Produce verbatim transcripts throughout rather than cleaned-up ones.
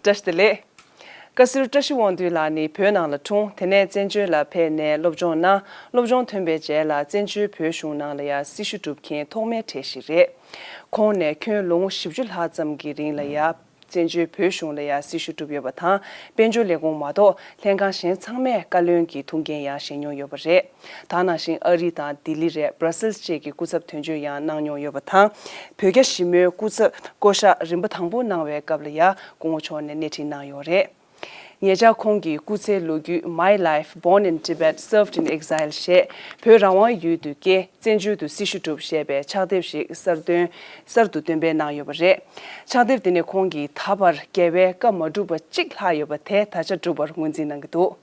བཀྲ་ཤིས་བདེ་ལེགས། བཀའ་ཟུར་བཀྲ་ཤིས་དབང་འདུས་ལགས་ནི་བོད་ནང་ལ་འཁྲུངས། དེ་ནས་བཙན་བྱོལ་ལ་ཕེབས་ནས་སློབ་སྦྱོང་གནང་། སློབ་སྦྱོང་ཐོན་པའི་རྗེས་ལ་བཙན་བྱོལ་བོད་གཞུང་ནང་ལ་ཡང་སྲི་ཞུ་སྒྲུབ་མཁན་ཐོག་མའི་གྲས་ཤིག་རེད། ཁོང་ནས་ཁྱོན་ལོ་ངོ་བཞི་བཅུ་ལྷག་ཙམ་གྱི་རིང་ལ་ཡང་བཙན་བྱོལ་བོད་གཞུང་ལ་ཡང་སྲི་ཞུ་བསྒྲུབས་ཡོད་པ་དང་། དཔལ་འབྱོར་ལས་ཁུངས་མ་གཏོགས་ལྷན་ཁང་གཞན་ཚང་མས་བཀའ་བློན་གྱི་ཐུགས་འགན་ཡང་བཞེས་མྱོང་ཡོད་པ་རེད། ད་ནང་བཞིན་ཨ་རི་དང་ལྡི་ལི་རེད། སྦྲ་སིལ་བཅས་ཀྱི་སྐུ་ཚབ་དོན་གཅོད་ཡང་གནང་མྱོང་ཡོད་པ་དང་། བོད་རྒྱ་ཞི་མོལ་སྐུ་ཚབ་བསྐོ་གཞག་རིམ་པ་དང་པོ་གནང་བའི་སྐབས་ལ་ཡང་སྐུ་ངོ་མཆོག་ནས་སྣེ་ཁྲིད་གནང་ཡོད་རེད། ཉེ་ཆར་ཁོང་གི་སྐུ་ཚེའི་ལོ་རྒྱུས། My Life, Born in Tibet, Served in Exile ཞེས། བོད་རང་དབང་ཡུལ་དུ་སྐྱེས། བཙན་བྱོལ་དུ་སྲི་ཞུ་བསྒྲུབས་ཞེས་པའི་ཕྱག་དེབ་ཞིག་གསར་འདོན། གསར་དུ་འདོན་སྤེལ་གནང་ཡོད་པ་རེད། ཕྱག་དེབ་དེ་ནི་ཁོང་གིས་ད་བར་རྒྱལ་བའི་བཀའ་མ་གྲུབ་པ་གཅིག་ལྷག་ཡོད་པ་དེ་ད་ཆ་གྲུབ་པར་ངོས་འཛིན་གནང་གི་འདུག་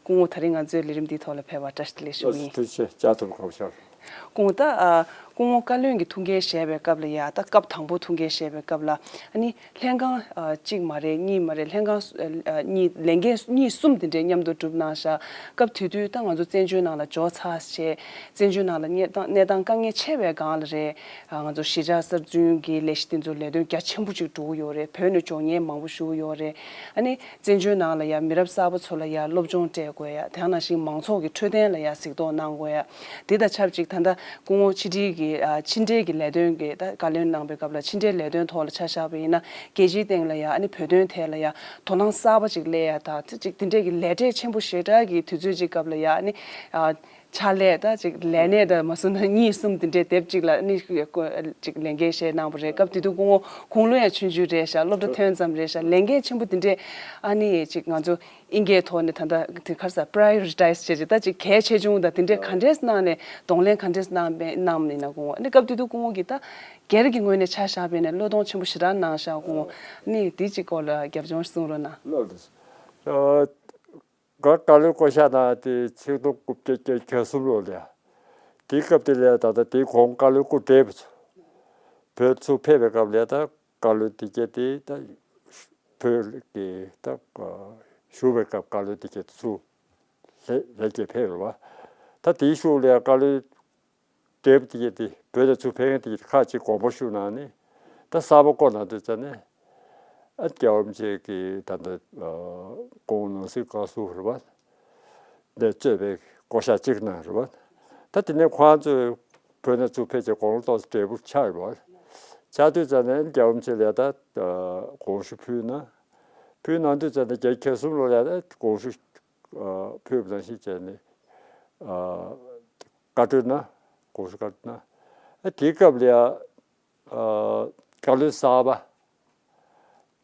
སྐུ་ངོ། ད་རིང་ང་ཚོའི་ལས་རིམ་འདིའི་ཐོག་ལ་ཕེབས་པར་བཀྲ་ཤིས་བདེ་ལེགས་ཞུ་གི་ཡིན། ཐུགས་རྗེ་ཆེ། བཅར་ཐུབ་པར་ཐུགས་རྗེ་ཆེ། སྐུ་ངོ། ད་ཨ། སྐུ་ངོ་བཀའ་བློན་གྱི་ཐུགས་འགན་བཞེས་པའི་སྐབས་ལ་ཡ། ད་སྐབས་དང་པོ་ཐུགས་འགན་བཞེས་པའི་སྐབས་ལ་ཨ་ནི་ལྷན་ཁང་ཨ་གཅིག་མ་རེད། གཉིས་མ་རེད། ལྷན་ཁང་ཨ་གཉིས། ལས་འགན་གཉིས་གསུམ་དེ་འདྲའི་མཉམ་དུ་བསྒྲུབས་གནང་ཤག་སྐབས་དེ་དུས་ད་ང་ཚོ་བཙན་བྱོལ་ནང་ལ་འབྱོར་ཚར་བྱས། བཙན་བྱོལ་ནང་ལ་གནས་སྟངས། གནས་སྟངས་དཀའ་ངལ་ཆེ་བའི་སྒང་ལ་རེད། ཨ་ང་ཚོ་གཞིས་ཆགས་གསར་འཛུགས་ཀྱི་ལས་གཞི་དེ་ཚོ་ལས་དོན་རྒྱ་ཆེན་པོ་ཅིག་འགྲོ་གི་ཡོད་རེད། བོད་ནས་འབྱོར་མཁན་མང་པོ་ཞིག་ཡོད་རེད། ཨ་ནི་བཙན་བྱོལ་ནང་ལ་ཡ་མི་རབས་གསར་པ་ཚོ་ལ་ཡ་སློབ་སྦྱོང་སྤྲད་དགོས་ཡ། དེ་ནང་བཞིན་མང་ཚོགས་ཀྱི་འཕྲོད་བསྟེན་ལ་ཡ་གཟིགས་རྟོག་གནང་དགོས་ཡ། དེ་དང་ཆབས་ཅིག་ད་ལྟ་སྐུ་ངོ་ཕྱི་དྲིལ་གྱི་ཨ་ཕྱི་འབྲེལ་གྱི་ལས་དོན་གྱི། ད་བཀའ་བློན་གནང་པའི་སྐབས་ལ་ཕྱི་འབྲེལ་ལས་དོན་ཐོག་ལ་ཆ་བཞག་པ་ཡིན་ན། རྒྱལ་སྤྱིའི་སྟེང་ལ་ཡ་ཨ་ནི་བོད་དོན་ཐད་ལ་ཡ་དོ་སྣང་གསར་པ་ཅིག་སླེབས་ཡ། ད་ཅིག་དེ་འདྲས་ཀྱི་ལས་འབྲས་ཆེན་པོ་ཞེ་དྲག་གི་དུས་ཚོད་ཅིག་སྐབས་ལ་ཡ་ཨ་ནི་ཨ། ཕྱག་ལས་ད་ཅིག་ལས་གནས་ད་མ་སོང་ན་གཉིས་གསུམ་དེ་འདྲའི་དེབ་ཅིག་ལ་ནི་ཅིག་ལས་འགན་བཞེས་གནང་བ་རེད། སྐབས་དེ་དུས་སྐུ་ངོ་དགུང་ལོ་ཡང་ཆུང་ཆུང་རེད་ཤག་སློབ་གྲྭ་ཐོན་ཙམ་རེད་ཤག་ལས་འགན་ཆེན་པོ་དེ་འདྲས་ཨ་ནི་ཅིག་ང་ཚོ་ཨིན་སྐད་ཐོག་ནས་ད་ལྟ་དེ་ག་རེ་ཟེར། པ་རའི་ཡོ་རི་ཊའི་ཛི་བྱས་ཅིག་ད་ཅིག་གལ་ཆེ་ཆུང་ད་དེ་འདྲས་ག་འདྲས་གནང་ནས་གདོང་ལེན་ག་འདྲས་གནང་པའི་གནང་ཡིན་ན། སྐུ་ངོ་ཨ་ནི་སྐབས་དེ་དུས་སྐུ་ངོ་གིས་ད་སྒེར་གྱི་ངོས་ནས་ཆ་བཞག་པ་ཡིན་ན་བློས་གཏོང་ཆེན་པོ་ཞེ་དྲག་གནང་ཤག་སྐུ་ངོ་ཨ་ནི་དེ་ཅིག་སྐོར་ལ་རྒྱབ་ལྗོངས་གསུང་རོགས་གནང་། ལགས་རེད། ཨ། ང་བཀའ་བློན་བསྐོ་གཞག་གནང་དེ་ཆིག་སྟོང་དགུ་བརྒྱ་བརྒྱད་ཅུ་གྱ་གསུམ་ལོ་ལ། དེའི་སྐབས་དེ་ལ་ད་ལྟ་དེའི་གོང་བཀའ་བློན་སྐུ་བགྲེས་པོ་ཚོ་བོད་ཚུར་ཕེབས་པའི་སྐབས་ལ། ད་བཀའ་བློན་དེ་གྱད་དེ་ད་བོད་ཀྱི་ད་བཞུགས་པའི་སྐབས་བཀའ་བློན་དེ་གྱད་ཚུར་ལས་ལས་བྱེད་ཕེབས་རེད་བ། ད་དེའི་གཞུག་ལ་བཀའ་བློན་བགྲེས་པོ་དེ་གྱད་དེ། བོད་ནས་ཚུར་ཕེབས་མཁན་དེ་གྱད་ཁག་ཅིག་དགོངས་པ་ཞུ་གནང་ནས། ད་གསར་པ་བསྐོ་གནང་དུས་ཙ་ནས། ཨ། རྒྱལ་བ་རིན་པོ་ཆེ་གིས་ད་ལྟ་ཨ་སྐུ་ངོ་ནང་སྲིད་བཀའ་ཟུར་རེད་བ། ནས་གཙོས་པའི་བསྐོ་གཞག་ཅིག་གནང་རེད་བ། ད་དེ་ནས་ཁོང་ཚོས་བོད་ནས་ཚུར་ཕེབས་བྱས་དགུང་ལོ་ཏོག་ཙམ་བགྲེས་པོ་ཆགས་རེད་བ། ཆགས་དུས་ཙ་ནས་རྒྱལ་བ་རིན་པོ་ཆེ་ལ་ད་ཨ་དགོངས་ཞུ་ཕུལ་གནང་། ཕུལ་གནང་དུས་ཙ་ནས་བརྒྱད་ཅུ་གྱ་གསུམ་ལོ་ལ་ད་དགོངས་ཞུ་ཨ་ཕུལ་བ་ནང་བཞིན་བྱས་ནས། ཨ། བཀའ་འཁྲོལ་གནང་། དགོངས་ཞུ་བཀའ་འཁྲོལ་གནང་། ཨ། དེའི་སྐབས་ལ་ཡ་ཨ་བཀའ་བློན་གསར་པ་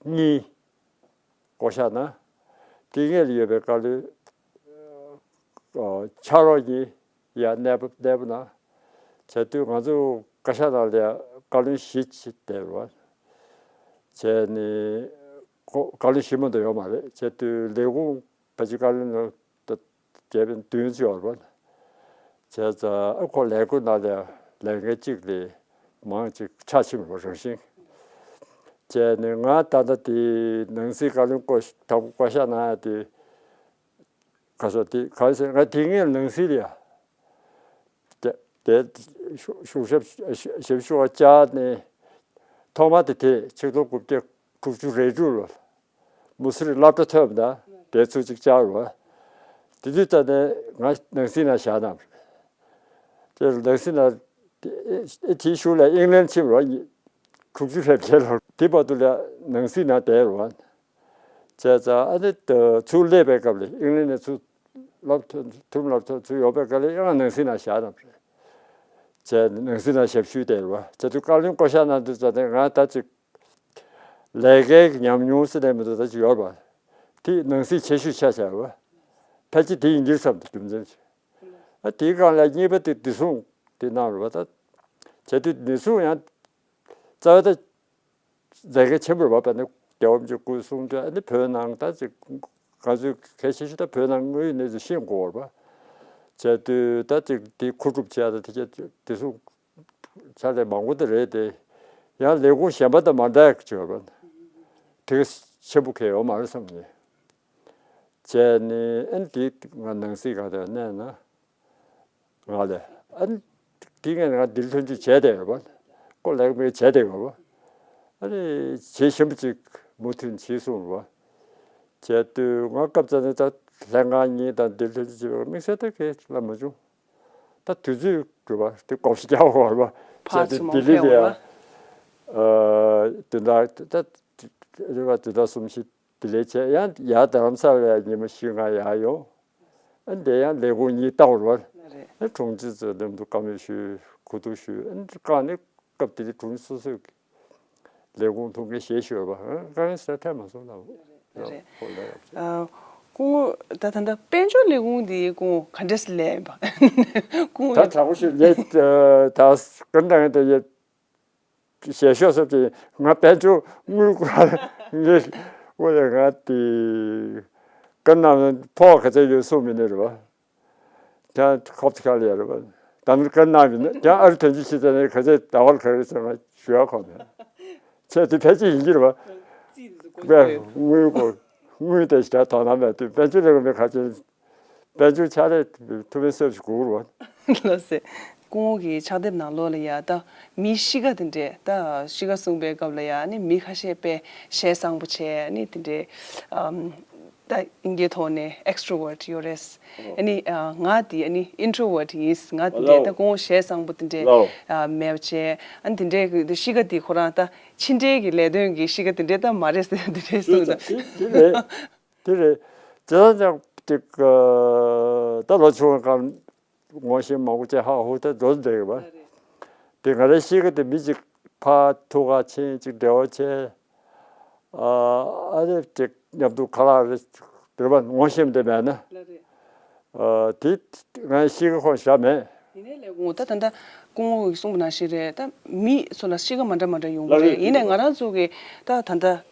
གཉིས་བསྐོ་གཞག་གནང་། དེ་སྔོན་ལ་ཡོད་པའི་བཀའ་བློན་ཨ་ཕྱག་རོགས་གཉིས་ཡ་གནས་སྤོ་གནས་སྤོ་གནང་། བྱས་དུས་ང་ཚོ་བཀའ་ཤག་ནང་ལ་ཡ་བཀའ་བློན་བཞི་ཅིག་བསྡད་རེད་བ། བྱས་ནས་ཁོ་བཀའ་བློན་བཞི་མ་གཏོགས་ཡོད་མ་རེད། བྱས་དུས་ལས་ཁུངས་ཕལ་ཆེར་བཀའ་བློན་ནང་ད་བརྒྱད་པའི་བདུན་ཅིག་ཡོད་རེད་བ། བྱས་ཙང་ཨ་ཁོ་ལས་ཁུངས་ནང་ལ་ལས་འགན་གཅིག་ལས་མང་ཅིག་ཆགས་ཕྱིན་པ་རང་བཞིན། བྱས་ནས་ང་ད་ལྟ་དེ་ནང་སྲིད་བཀའ་བློན་བསྐོ་དང་པོ་བསྐོ་གཞག་གནང་ཡ་དེ། ག་ས་དེ་ག་ས་ང་དེ་སྔའི་ནང་སྲིད་ལ་ཡ། དེ་དེ་གཞུང་ཞབས་ཞབས་ཞུ་བ་བཅར་ནས། ཐོག་མ་དེ་དེ་ཆིག་སྟོང་དགུ་བརྒྱ་དྲུག་ཅུ་རེ་དྲུག་ལོ། མུ་སི་རི་སློབ་གྲྭ་ཐོན་པ་དང་དེ་ཚུར་ཅིག་བཅར་བ། དེ་དུས་ད་ནས་ང་ནང་སྲིད་ནང་བཞག་གནང་བ་རེད། དེ་ནང་སྲིད་ནང་དེ་དེའི་གཞུག་ལ་ཨིང་ལན་ཕྱིན་པ་རེད། དྲུག་ཅུ་རེ་བརྒྱད་ལོར། དེ་བར་དུ་ལ་ནང་སྲིད་ནང་བསྡད་རེད་བ། བྱས་ཙང་ཨ་ནི་ད་ཚུར་སླེབས་པའི་སྐབས་ལ་ཨིང་ལན་ནས་ཚུར་སློབ་ཐོན་ཐུམ་སློབ་ཐོན་ཚུར་ཡོང་པའི་སྐབས་ལ་ཡང་ནང་སྲིད་ནང་བཞག་གནང་བ་རེད། བྱས་ནས་ནང་སྲིད་ནང་ཞབས་ཞུ་བསྡད་རེད་བ། བྱས་དུས་བཀའ་བློན་བསྐོ་གཞག་གནང་དུས་ཙམ་ནས་ང་ད་ཅིག་ལས་ཀའི་ཉམས་མྱོང་ཟེར་ནས་མི་འདུག་ད་ཅིག་ཡོད་རེད་བ། དེ་ནང་སྲིད་ཆེ་ཤོས་ཆགས་བཞག་རེད་བ། ཕལ་ཆེར་དེ་ཡིན་གྱི་རེད་བསམ་འདུག་རྒྱུ་མཚན་ཅིག་ཨ་དེའི་སྒང་ལ་གཉིས་པ་དེ་བདེ་སྲུང་དེ་གནང་རེད་བ། ད་བྱས་དུས་བདེ་སྲུང་ཡང་རྩ་བ་ད་མཛད་འགན་ཆེན་པོ་རེད་བ། དཔེར་ན་རྒྱལ་བ་རིན་པོ་ཆེ་སྐུ་གསུང་དུས་ཨ་ནི་བོད་ནང་ད་ཅིག་ང་ཚོའི་གལ་ཆེ་ཤོས་ད་བོད་ནང་དངོས་ཡོད་གནས་ཚུལ་ཤེས་དགོས་རེད་བ། བྱས་དུས་ད་ཅིག་དེ་མཁོ་སྒྲུབ་བྱས་ད་དེ་གྱད་བདེ་སྲུང་ཕྱག་ལས་མང་པོ་དེ་རེད་དེ། ཡང་ལས་ཁུངས་གཞན་པ་དང་མ་འདྲ་ཡག་ཅིག་ཡོད་རེད་བ། དེ་ག་ཆེན་པོ་གང་ཡོད་མ་རེད་བསམ་ནས། བྱས་ནས་ཨ་ནི་དེ་ང་ནང་སྲིད་སྒང་དེ་གནས་ན། ང་ལ་ཨ་ནི་དེ་ངས་ང་འདིར་ཐོན་རྒྱུ་བྱས་བསྡད་ཡོད་པ། ཁོ་ལས་ཀ་མེད་བྱས་བསྡད་ཡོད་པ། ཨ་ནི་བྱེད་ཞན་པོ་ཅིག་མུ་མཐུད་བྱེད་གསུངས་རེད་པ། བྱས་དུས་ང་སྐབས་དེ་ནས་ད་ལྷན་ཁང་གཉིས་དང་འདིར་ལྷན་ཅིག་བྱེད་པར་དམིགས་བསལ་ད་གས་ལ་མ་བྱུང་། ད་དུས་ཚོད་དགོས་པ་དེ་གོམས་གཤིས་རྒྱག་དགོས་པ་བྱས་ཕར་ཚུར་དུས་མ་ལྡི་ལི་ཕེབས་ལ་ཡ། ཨ་བདུན་ཕྲག་ད་རེ་བ་བདུན་ཕྲག་གསུམ་བཞི་ལྡི་ལི་བྱས་ཡང་ཡར་རྡ་རམ་ས་ལ་ཡ་ཉི་མ་བཞི་ལྔ་ཡར་ཡོང་། ཨ་འདི་ཡང་ལས་ཁུངས་གཉིས་ལྟ་བར་བ། ཨ་དྲུང་ཆེ་ཚོ་མཉམ་དུ་བཀའ་མོལ་ཞུས། གོ་བསྡུར་ཞུས། ཨ་བཀའ་ནི་སྐབས་དེ་དུས་དྲུང་ཆེ་སོ་སོས་ཀྱི་ལས་ཁུངས་ཐུགས་འགན་བཞེས་ཞོར་བ་དཀའ་ངལ་སེལ་ཐབས་མ་སོང་ལ། རེད་རེད། ཨ་སྐུ་ངོ་ད་ད་ལྟ་དཔལ་འབྱོར་ལས་ཁུངས་འདི་སྐུ་ངོ་ག་འདྲས་སེ་ལས་ཡིན་པ། སྐུ་ངོ་ད་དྲག་པོ་ཞིག་ངས་ད་སྐུ་འདྲ་ངས་ད་ཡ་བཞེས་ཤོག་ཟེར་གྱི་ང་དཔལ་འབྱོར་དངུལ་ངས་འོ་ལས་ང་དེ་སྐུ་ནམ་ཕོགས་ག་ཚད་ཡོད་གསུངས་མི་ནི་རེད་བ། ཀྱང་ཁོབ་ཁ་ལ་ཡ་རེད་བ། ད་ནི་སྐུ་ནམ་ཡིན་ན་ཀྱང་ཨ་རི་དོན་གཅིག་ཤེས་ཚད་ནས་ག་ཚད་ཟླ་བར་ག་རེ་ཟེར་ང་ཞུ་ཡ་ཁོ་མེད། ཚད་དེ་ཕལ་ཆེར་ཡིན་གྱི་རེད་བ། དངུལ་གོ་དངུལ་དེ་ཞིག་ད་དོ་སྣང་མེད་དུས་དཔལ་འབྱོར་ལས་ཁུངས་མི་ཁ་ཆེ། དཔལ་འབྱོར་ཕྱག་ལས་ཐུབ་པའི་སེམས་ཤིག་དགོས་རེད་བ། ལགས་སེ། སྐུ་ངོ་གི་ཕྱག་དེབ་ནང་ལོགས་ལ་ཡ་ད་མིའི་གཤིས་ཀ་དེ་འདྲས་ད་གཤིས་ཀ་གསུངས་པའི་སྐབས་ལ་ཡ་ནི་མི་ཁ་ཤས་དཔེ་ཞེ་སངས་པོ་བྱས་ནི་དེ་འདྲས་ཨམ་ད་དབྱིན་སྐད་ཐོག་ནས་extrovert་ཡོད་རེད། ཨ་ནི་ཨ་ང་དེ་ཨ་ནི་introvert་ཡིན། ང་དེ་འདྲས་ད་སྐུ་ངོ་ཞེ་སངས་པོ་དེ་འདྲས་ཨ་མེད་པ་བྱས། ཨ་ནི་དེ་འདྲས་གཤིས་ཀ་དེ་ཁོ་རང་ད་ཕྱི་འབྲེལ་གྱི་ལས་དོན་གྱི་གཤིས་ཀ་དེ་འདྲས་ད་མ་རེད་ཟེར་དེ་འདྲས་གསུངས་ད། དེ་རེད། དེ་རེད། དེ་ལ་ཅང་ཅིག་ད་ལོ་ཆུང་བའི་སྐབས་ངོ་ཤེས་མང་པོ་བྱས་ཧ་ཧུ་ད་འགྲོ་འདྲ་གི་བ། དེ་ང་རའི་གཤིས་ཀ་དེ་མི་གཅིག་ཕར་ཐུག་ག་ཕྱིན་ཅིག་འབྲེལ་བ་བྱས། ཨ་ཨ་རེ་ཅིག་མཉམ་དུ་ཁ་ལག་རེ་དེ་བ་ངོ་ཤེས་དེ་མེད་ན། ཨ་དེ་ངའི་གཤིས་ཀ་ཁོ་བཞག་མེད། ཡིན་ནའི་ལས་ཁུངས་ད་ད་ལྟ་སྐུ་ངོ་གིས་གསུངས་པ་ནང་བཞིན་རེད། ད་མི་ཚོ་ལ་གཤིས་ཀ་མ་འདྲ་མ་འདྲ་ཡོང་གི་རེད། ཡིན་ནའི་ང་རང་ཚོ་གི་ད་ད་ལྟ་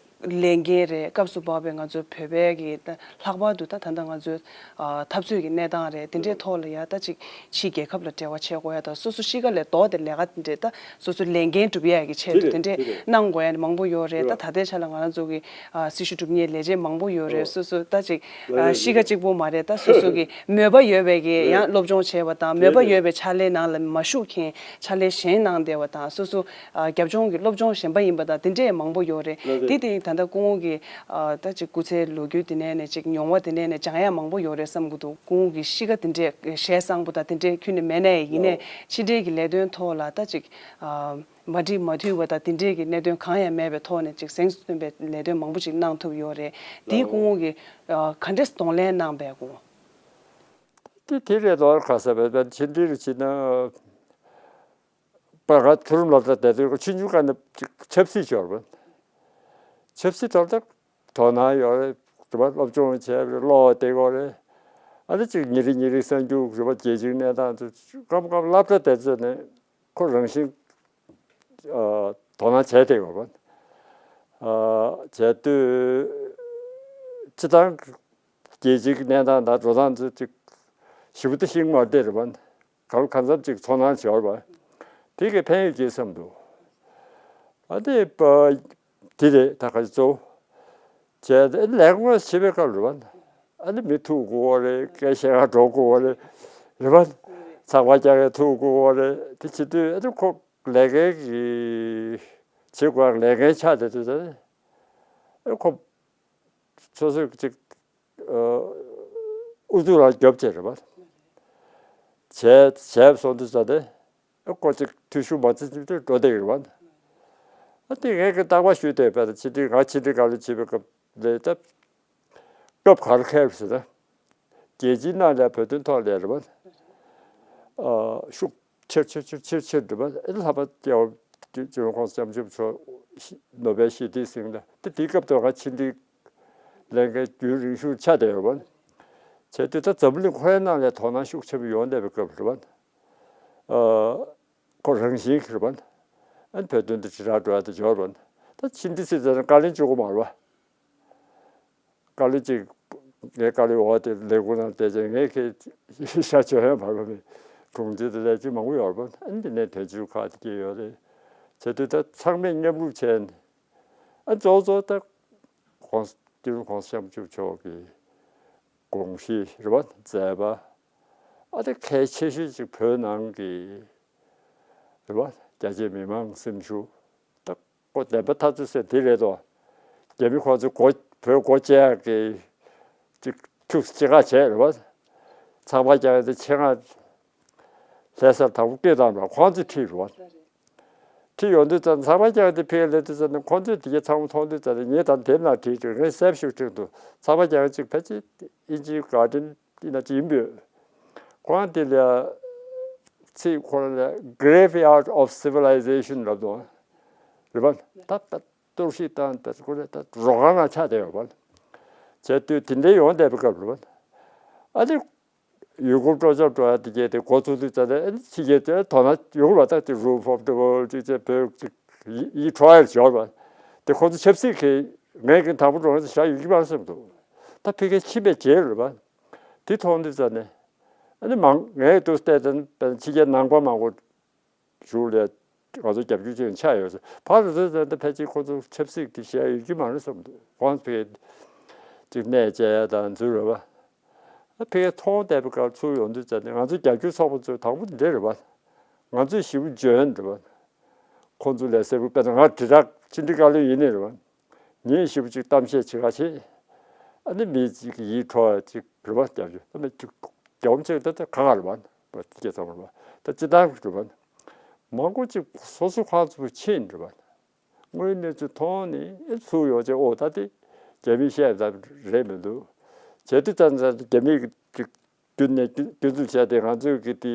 ལས་འགན་རེད། སྐབས་སུ་བབས་པའི་ང་ཚོའི་བོད་པའི་གི་ད་ལྷག་པར་དུ་ད་ད་ལྟ་ང་ཚོའི་ཨ་འཐབ་རྩོད་ཀྱི་གནས་སྟངས་རེད། དེ་འདྲའི་ཐོག་ལ་ཡ་ད་ཅིག་ཕྱིའི་རྒྱལ་ཁབ་ལ་འབྲེལ་བ་བྱེད་དགོས་ཡ་ད་སོ་སོ་གཤིས་ཀ་ལས་ལྡོག་སྟེ་ལས་ཀ་དེ་འདྲས་ད་སོ་སོའི་ལས་འགན་སྒྲུབ་ཡ་གི་ཆེད་དུ་དེ་འདྲས་གནང་དགོས་ཡ་མང་པོ་ཡོད་རེད། ད་ད་ལྟའི་ཆ་ལ་ང་རང་ཚོ་གི་ཨ་སྲི་ཞུ་སྒྲུབ་མཁན་ལས་བྱེད་མང་པོ་ཡོད་རེད། སོ་སོ་ད་ཅིག་ཨ་གཤིས་ཀ་གཅིག་པོ་མ་རེད། ད་སོ་སོ་གི་མོས་པ་ཡོད་པའི་གི་ཡང་སློབ་སྦྱོང་བྱས་པ་དང་མོས་པ་ཡོད་པའི་ཕྱག་ལས་ནང་ལ་མ་ཞུགས་མཁན་ཕྱག་ལས་གཞན་གནང་བསྡད་པ་དང་སོ་སོ་ཨ་རྒྱབ་ལྗོངས་ཀྱི་སློབ་སྦྱོང་གཞན་པ་ཡིན་པ་དང་དེ་འདྲས་མང་པོ་ཡོད་རེད། དེ་དེ་ད་ལྟ་སྐུ་ངོ་གི་ཨ་ད་ཅིག་སྐུ་ཚེའི་ལོ་རྒྱུས་དེ་ནས་ནས་ཅིག་མྱོང་བ་དེ་ནས་ནས་སྦྱང་ཡ་མང་པོ་ཡོད་རེད་བསམ་གི་འདུག་སྐུ་ངོ་གི་གཤིས་ཀ་དེ་འདྲས་ཞེ་སངས་པོ་དང་དེ་འདྲས་ཁྱོན་ནས་མེད་ནའི་ཡིན་ནའི་ཕྱི་འབྲེལ་གྱི་ལས་དོན་ཐོག་ལ་ད་ཅིག་ཨ་མ་འགྲིག་མ་འཐུས་པ་དང་དེ་འདྲས་ཀྱི་གནད་དོན་གང་ཡང་མེད་པའི་ཐོག་ནས་ཅིག་གཟེངས་སུ་ཐོན་པའི་ལས་དོན་མང་པོ་ཅིག་གནང་ཐུབ་ཡོད་རེད། དེའི་སྐུ་ངོ་གི་ཨ་ག་འདྲས་གདོང་ལེན་གནང་པའི་སྐུ་ངོ། དེ་དེ་རེད་དོ། ཁ་ས་བས་པའི་ཕྱི་འབྲེལ་རུ་ཕྱིན་ན། པ་ག་མཐོ་རིམ་སློབ་གྲྭ་དེ་དུས་ཆུང་ཆུང་སྒང་ནས་ཆབ་སྲིད་སྦྱོར་བ། ཆབ་སྲིད་ཐོག་ལ་དོ་སྣང་ཡོད་རེད། རེད་པ། སློབ་སྦྱོང་བྱས་པ་རེད། ཀློག་བསྡད་ཡོད་རེད། ཨ་ནི་ཅིག་ཉིན་རེ་ཉིན་རེ་གསར་འགྱུར་རེད་པ། རྒྱལ་སྤྱིའི་གནས་སྟངས་དེ་སྐབས་སྐབས་སློབ་གྲྭ་དེ་ཚོ་ནས་ཁོ་རང་བཞིན་ཨ་དོ་སྣང་བྱས་བསྡད་ཡོད་རེད་པ། ཨ་བྱས་དུས་སྤྱི་བཏང་རྒྱལ་སྤྱིའི་གནས་སྟངས་དང་འགྲོ་སྟངས་ཚོ་ཅིག་ཞེ་པོ་ད་ཤེས་ཀྱི་མ་རེད་པ། གང་གང་འཚམ་ཅིག་ཚོར་སྣང་བྱེད་པ་དེ་གིས་ཕན་ཡོད་ཀྱི་བསམ་འདུག་ཨ་ནི་པ་དེ་རེད། ད་ག་ཚོ་བྱས་ཏེ་ལས་ཀ་བྱེད་པའི་སྐབས་རེད་པ། ཨ་ནི་མི་ཐུག་དགོས་པ་རེད། སྐད་བཤད་ག་འགྲོ་དགོས་པ་རེད། རེད་པ། ཚགས་པར་རྒྱག་ག་ཐུག་དགོས་པ་རེད། དེ་བྱེད་དུས་ཨ་ནི་ཁོ་ལས་ཀའི་གི་བྱེད་དགོས་པ་ལས་འགན་ཆགས་བསྡད་དུས་ད་ཨ་ཁོ་སོ་སོས་ཅིག་ཨ་ཨུ་ཚུགས་རང་རྒྱོབ་བྱས་རེད་པ། བྱས་བྱས་སོང་དུས་ཙ་ནས་ཨ་ཁོ་ཅིག་འཐུས་ཤོར་མ་བྱེད་ཅིག་ཏུ་འགྲོ་བསྡད་ཡོད་རེད་པ། ཨ་དེ་ངས་ཀྱི་རྟག་པར་ཞུས་བསྡད་པ་དང་ཕྱི་དྲིལ་ང་ཕྱི་དྲིལ་བཀའ་བློན་བྱེད་པའི་སྐབས་ལས་ད་སྐབས་ག་རེ་འཁེལ་ཟེར་ན། རྒྱལ་སྤྱིའི་ནང་ལ་བོད་དོན་ཐོག་ལས་རེད་པ། ཨ་ཤུགས་ཆེར་ཆེར་ཆེར་ཆེར་ཆེར་འགྲོ་བ། ཨེ་ལྷག་པ་སྐྱེ་བ་སྤྱི་ནོར་ྋགོང་ས་ྋསྐྱབས་མགོན་མཆོག་ནོ་བེལ་ཞི་བདེའི་གཟེངས་རྟགས་དེ་དེའི་སྐབས་དུ་ང་ཕྱི་འབྲེལ་ལས་འགན་རྒྱུན་རིང་ཤོས་ཆགས་བསྡད་ཡོད་པ། བྱས་དུས་ད་འཛམ་བུ་གླིང་ཁོ་རའི་ནང་ལ་དོ་སྣང་ཤུགས་ཆེན་པོ་ཡོང་བསྡད་པའི་སྐབས་རེད་པ། ཨ་ཁོ་རང་བཞིན་གྱིས་རེད་པ། ཨ་བོད་དོན་དེ་དྲིལ་བསྒྲགས་འགྲོ་ཡ་དེ་འབྱོར་བ། ད་ཕྱི་འབྲེལ་སྲིད་ཚོགས་ནང་བཀའ་བློན་གཅིག་པོ་མ་རེད་པ། བཀའ་བློན་གཅིག་ངའི་བཀའ་བློན་འོག་དེ་ལས་ཁུངས་ནང་བསྡད་ཅིང་ངས་ཁྱེད་ཤ་ཆོད་ཡང་བར་བ་མེད། དྲུང་ཆེ་དེ་ལས་ཅི་མང་པོ་ཡོད་རེད་པ། ཨ་ནི་དེ་ནས་དོན་གཅོད་ཁག་དེ་སྐྱེས་ཡོད་རེད། བྱས་དུས་ད་ཚང་མས་མཉམ་རུབ་བྱས་ནས་ཨ་གཙོ་བོ་གཙོ་བོ་ད་ྋགོང་ས་སྐྱབས་མགོན་ྋགོང་ས་ྋསྐྱབས་མགོན་མཆོག་གི་དགོངས་གཞི་རེད་པ། མཛད་པ་ཨ་དེ་གལ་ཆེ་ཤོས་ཅིག་བོད་ནང་གི་རེད་པ། རྒྱ་ཆེ་མི་མང་སེམས་ཤུགས་ད། ཁོ་བདེན་པ་ཐག་ཆོད་ཟེར་དེ་རེད་དོ། རྒྱ་མི་ཁོང་ཚོས་གོ་ བོད་སྒོ་བཅད་ཡག་གི་ཅིག་ཁྱུག་ཅི་ག་བྱས་རེད་བ། ཚགས་པར་རྒྱག་ཡག་དེ་ཆེད་མངགས་ལྷ་སར་དང་པོ་སྐད་བཏང་རེད་བ། ཁོང་ཚོས་ཁྲིད་རེད་བ། ཁྲིད་ཡོང་དུས་ཙམ་ཚགས་པར་རྒྱག་ཡག་དེ་ཕ་གིར་སླེབས་དུས་ཙམ་ནས་ཁོང་ཚོས་དེ་གའི་ཚང་མ་མཐོང་དུས་ཙམ་ནས་ངས་ད་དེབ་ནང་བྲིས་བྱུང་། ངས་གསལ་པོ་ཞིག་བྲིས་འདུག་ཚགས་པར་རྒྱག་ཡག་ཅིག་ཕལ་ཆེར་དབྱིན་ཇིའི་Guardian ཡིན་ན་ཅི་ཡིན་པས། ཁོང་དེ་ལ་ཚིག་ཁོ་རང་ལ་Graveyard of Civilization ལབ་འདུག་རེད་པ། ད་ད་གཏོར་བཤིག་བཏང་ད་ཁོ་རེ་ད་རོ་ཁང་ནང་ཆགས་བསྡད་ཡོད་པ། བྱས་དུས་དེ་འདྲའི་ཡོང་བསྡད་པའི་སྐབས་རེད་པ། ཨ་ནི་ཡུལ་སྐོར་སྤྲོ་འཆམ་འགྲོ་ཡག་དེ་གས་དེ་འགོ་ཚུགས་དུས་ཙམ་ནས་ཨ་ནི་ཕྱི་རྒྱལ་དེ་དོ་སྣང་ཡོང་གི་རེད་པ། ད་དེ་Roof of the World ཅིག་བྱས་བོད་ཅིག་ཡིད་ཡིད་འཕྲོག་ཡག་ཡོད་རེད་པ། དེ་ཁོ་ཚོ་ཆབ་སྲིད་ཀྱི་ངས་ཀྱི་དང་པོ་འགྲོ་ཡག་བཞག་ཡོད་ཀྱི་མ་རེད་བསམ་འདུག་ད་ཕ་གིར་ཕྱིན་པའི་རྗེས་རེད་པ། དེ་མཐོང་དུས་ཙམ་ནས་ཨ་ནི་མང་ངས་འདུག་བལྟས་ཙང་དཔེར་ན་ཕྱི་རྒྱལ་ནང་པ་མང་པོ་གཞུག་ལ་ང་ཚོ་རྒྱབ་སྐྱོར་བྱེད་མཁན་ཆགས་ཡོད་ཟེར། ཕར་ཚུར་ཙམ་ད་ཕལ་ཆེར་ཁོ་ཚོ་ཆབ་སྲིད་དེ་བཞག་ཡོད་ཀྱི་མ་རེད་བསམ་འདུག་ཁོང་ཚོ་ཕ་གིར་ཅིག་གནས་བཅས་དང་འཛུལ་རེད་པ། ཨ་ཕ་གིར་མཐོང་བསྡད་པའི་སྐབས་ཚུར་ཡོང་དུས་ཙམ་ནས་ང་ཚོ་རྒྱབ་སྐྱོར་ཚོགས་པ་ཚོས་དང་པོ་འདི་རེད་པ། ང་ཚོས་ཞེ་པོ་འཇོན་རེད་པ། ཁོང་ཚོ་ལས་གསལ་པོ། དཔེར་ན་ང་དྲིལ་བསྒྲགས་ཕྱི་དྲིལ་བཀའ་བློན་ཡིན་ནི་རེད་པ། ངས་ཞེ་པོ་ཅིག་གཏམ་བཤད་བྱེད་ག་བྱེད། ཨ་ནི་མི་གཅིག་གི་ཡིད་འཕྲོག་ཅིག་རེད་པ། རྒྱབ་སྐྱོར་ཨ་ནི་ཅིག་རྒྱ་བོ་ཚོས་ད་ལྟ་ག་ག་རེད་པ། སྐད་ཆ་ཚང་མ་རེད་པ། ད་སྤྱི་བཏང་རེད་པ། མང་པོ་ཅིག་སོ་སོ་ཁོང་ཚོ་ཕྱིན་རེད་པ། དངོས་གནས་ཚུལ་མཐོང་ནས་ཨེ་ཚུར་ཡོང་བྱས་ཨོ་ད་དེ་རྒྱ་མིས་བཤད་ད་རེད་མི་འདུག་བྱས་དུས་ཙམ་ཙམ་རྒྱ་མིས་ཀྱི་བརྒྱུད་ནས་སྐྱོན་འཛུགས་བྱས་ཏེ་ང་ཚོའི་གི་དེ་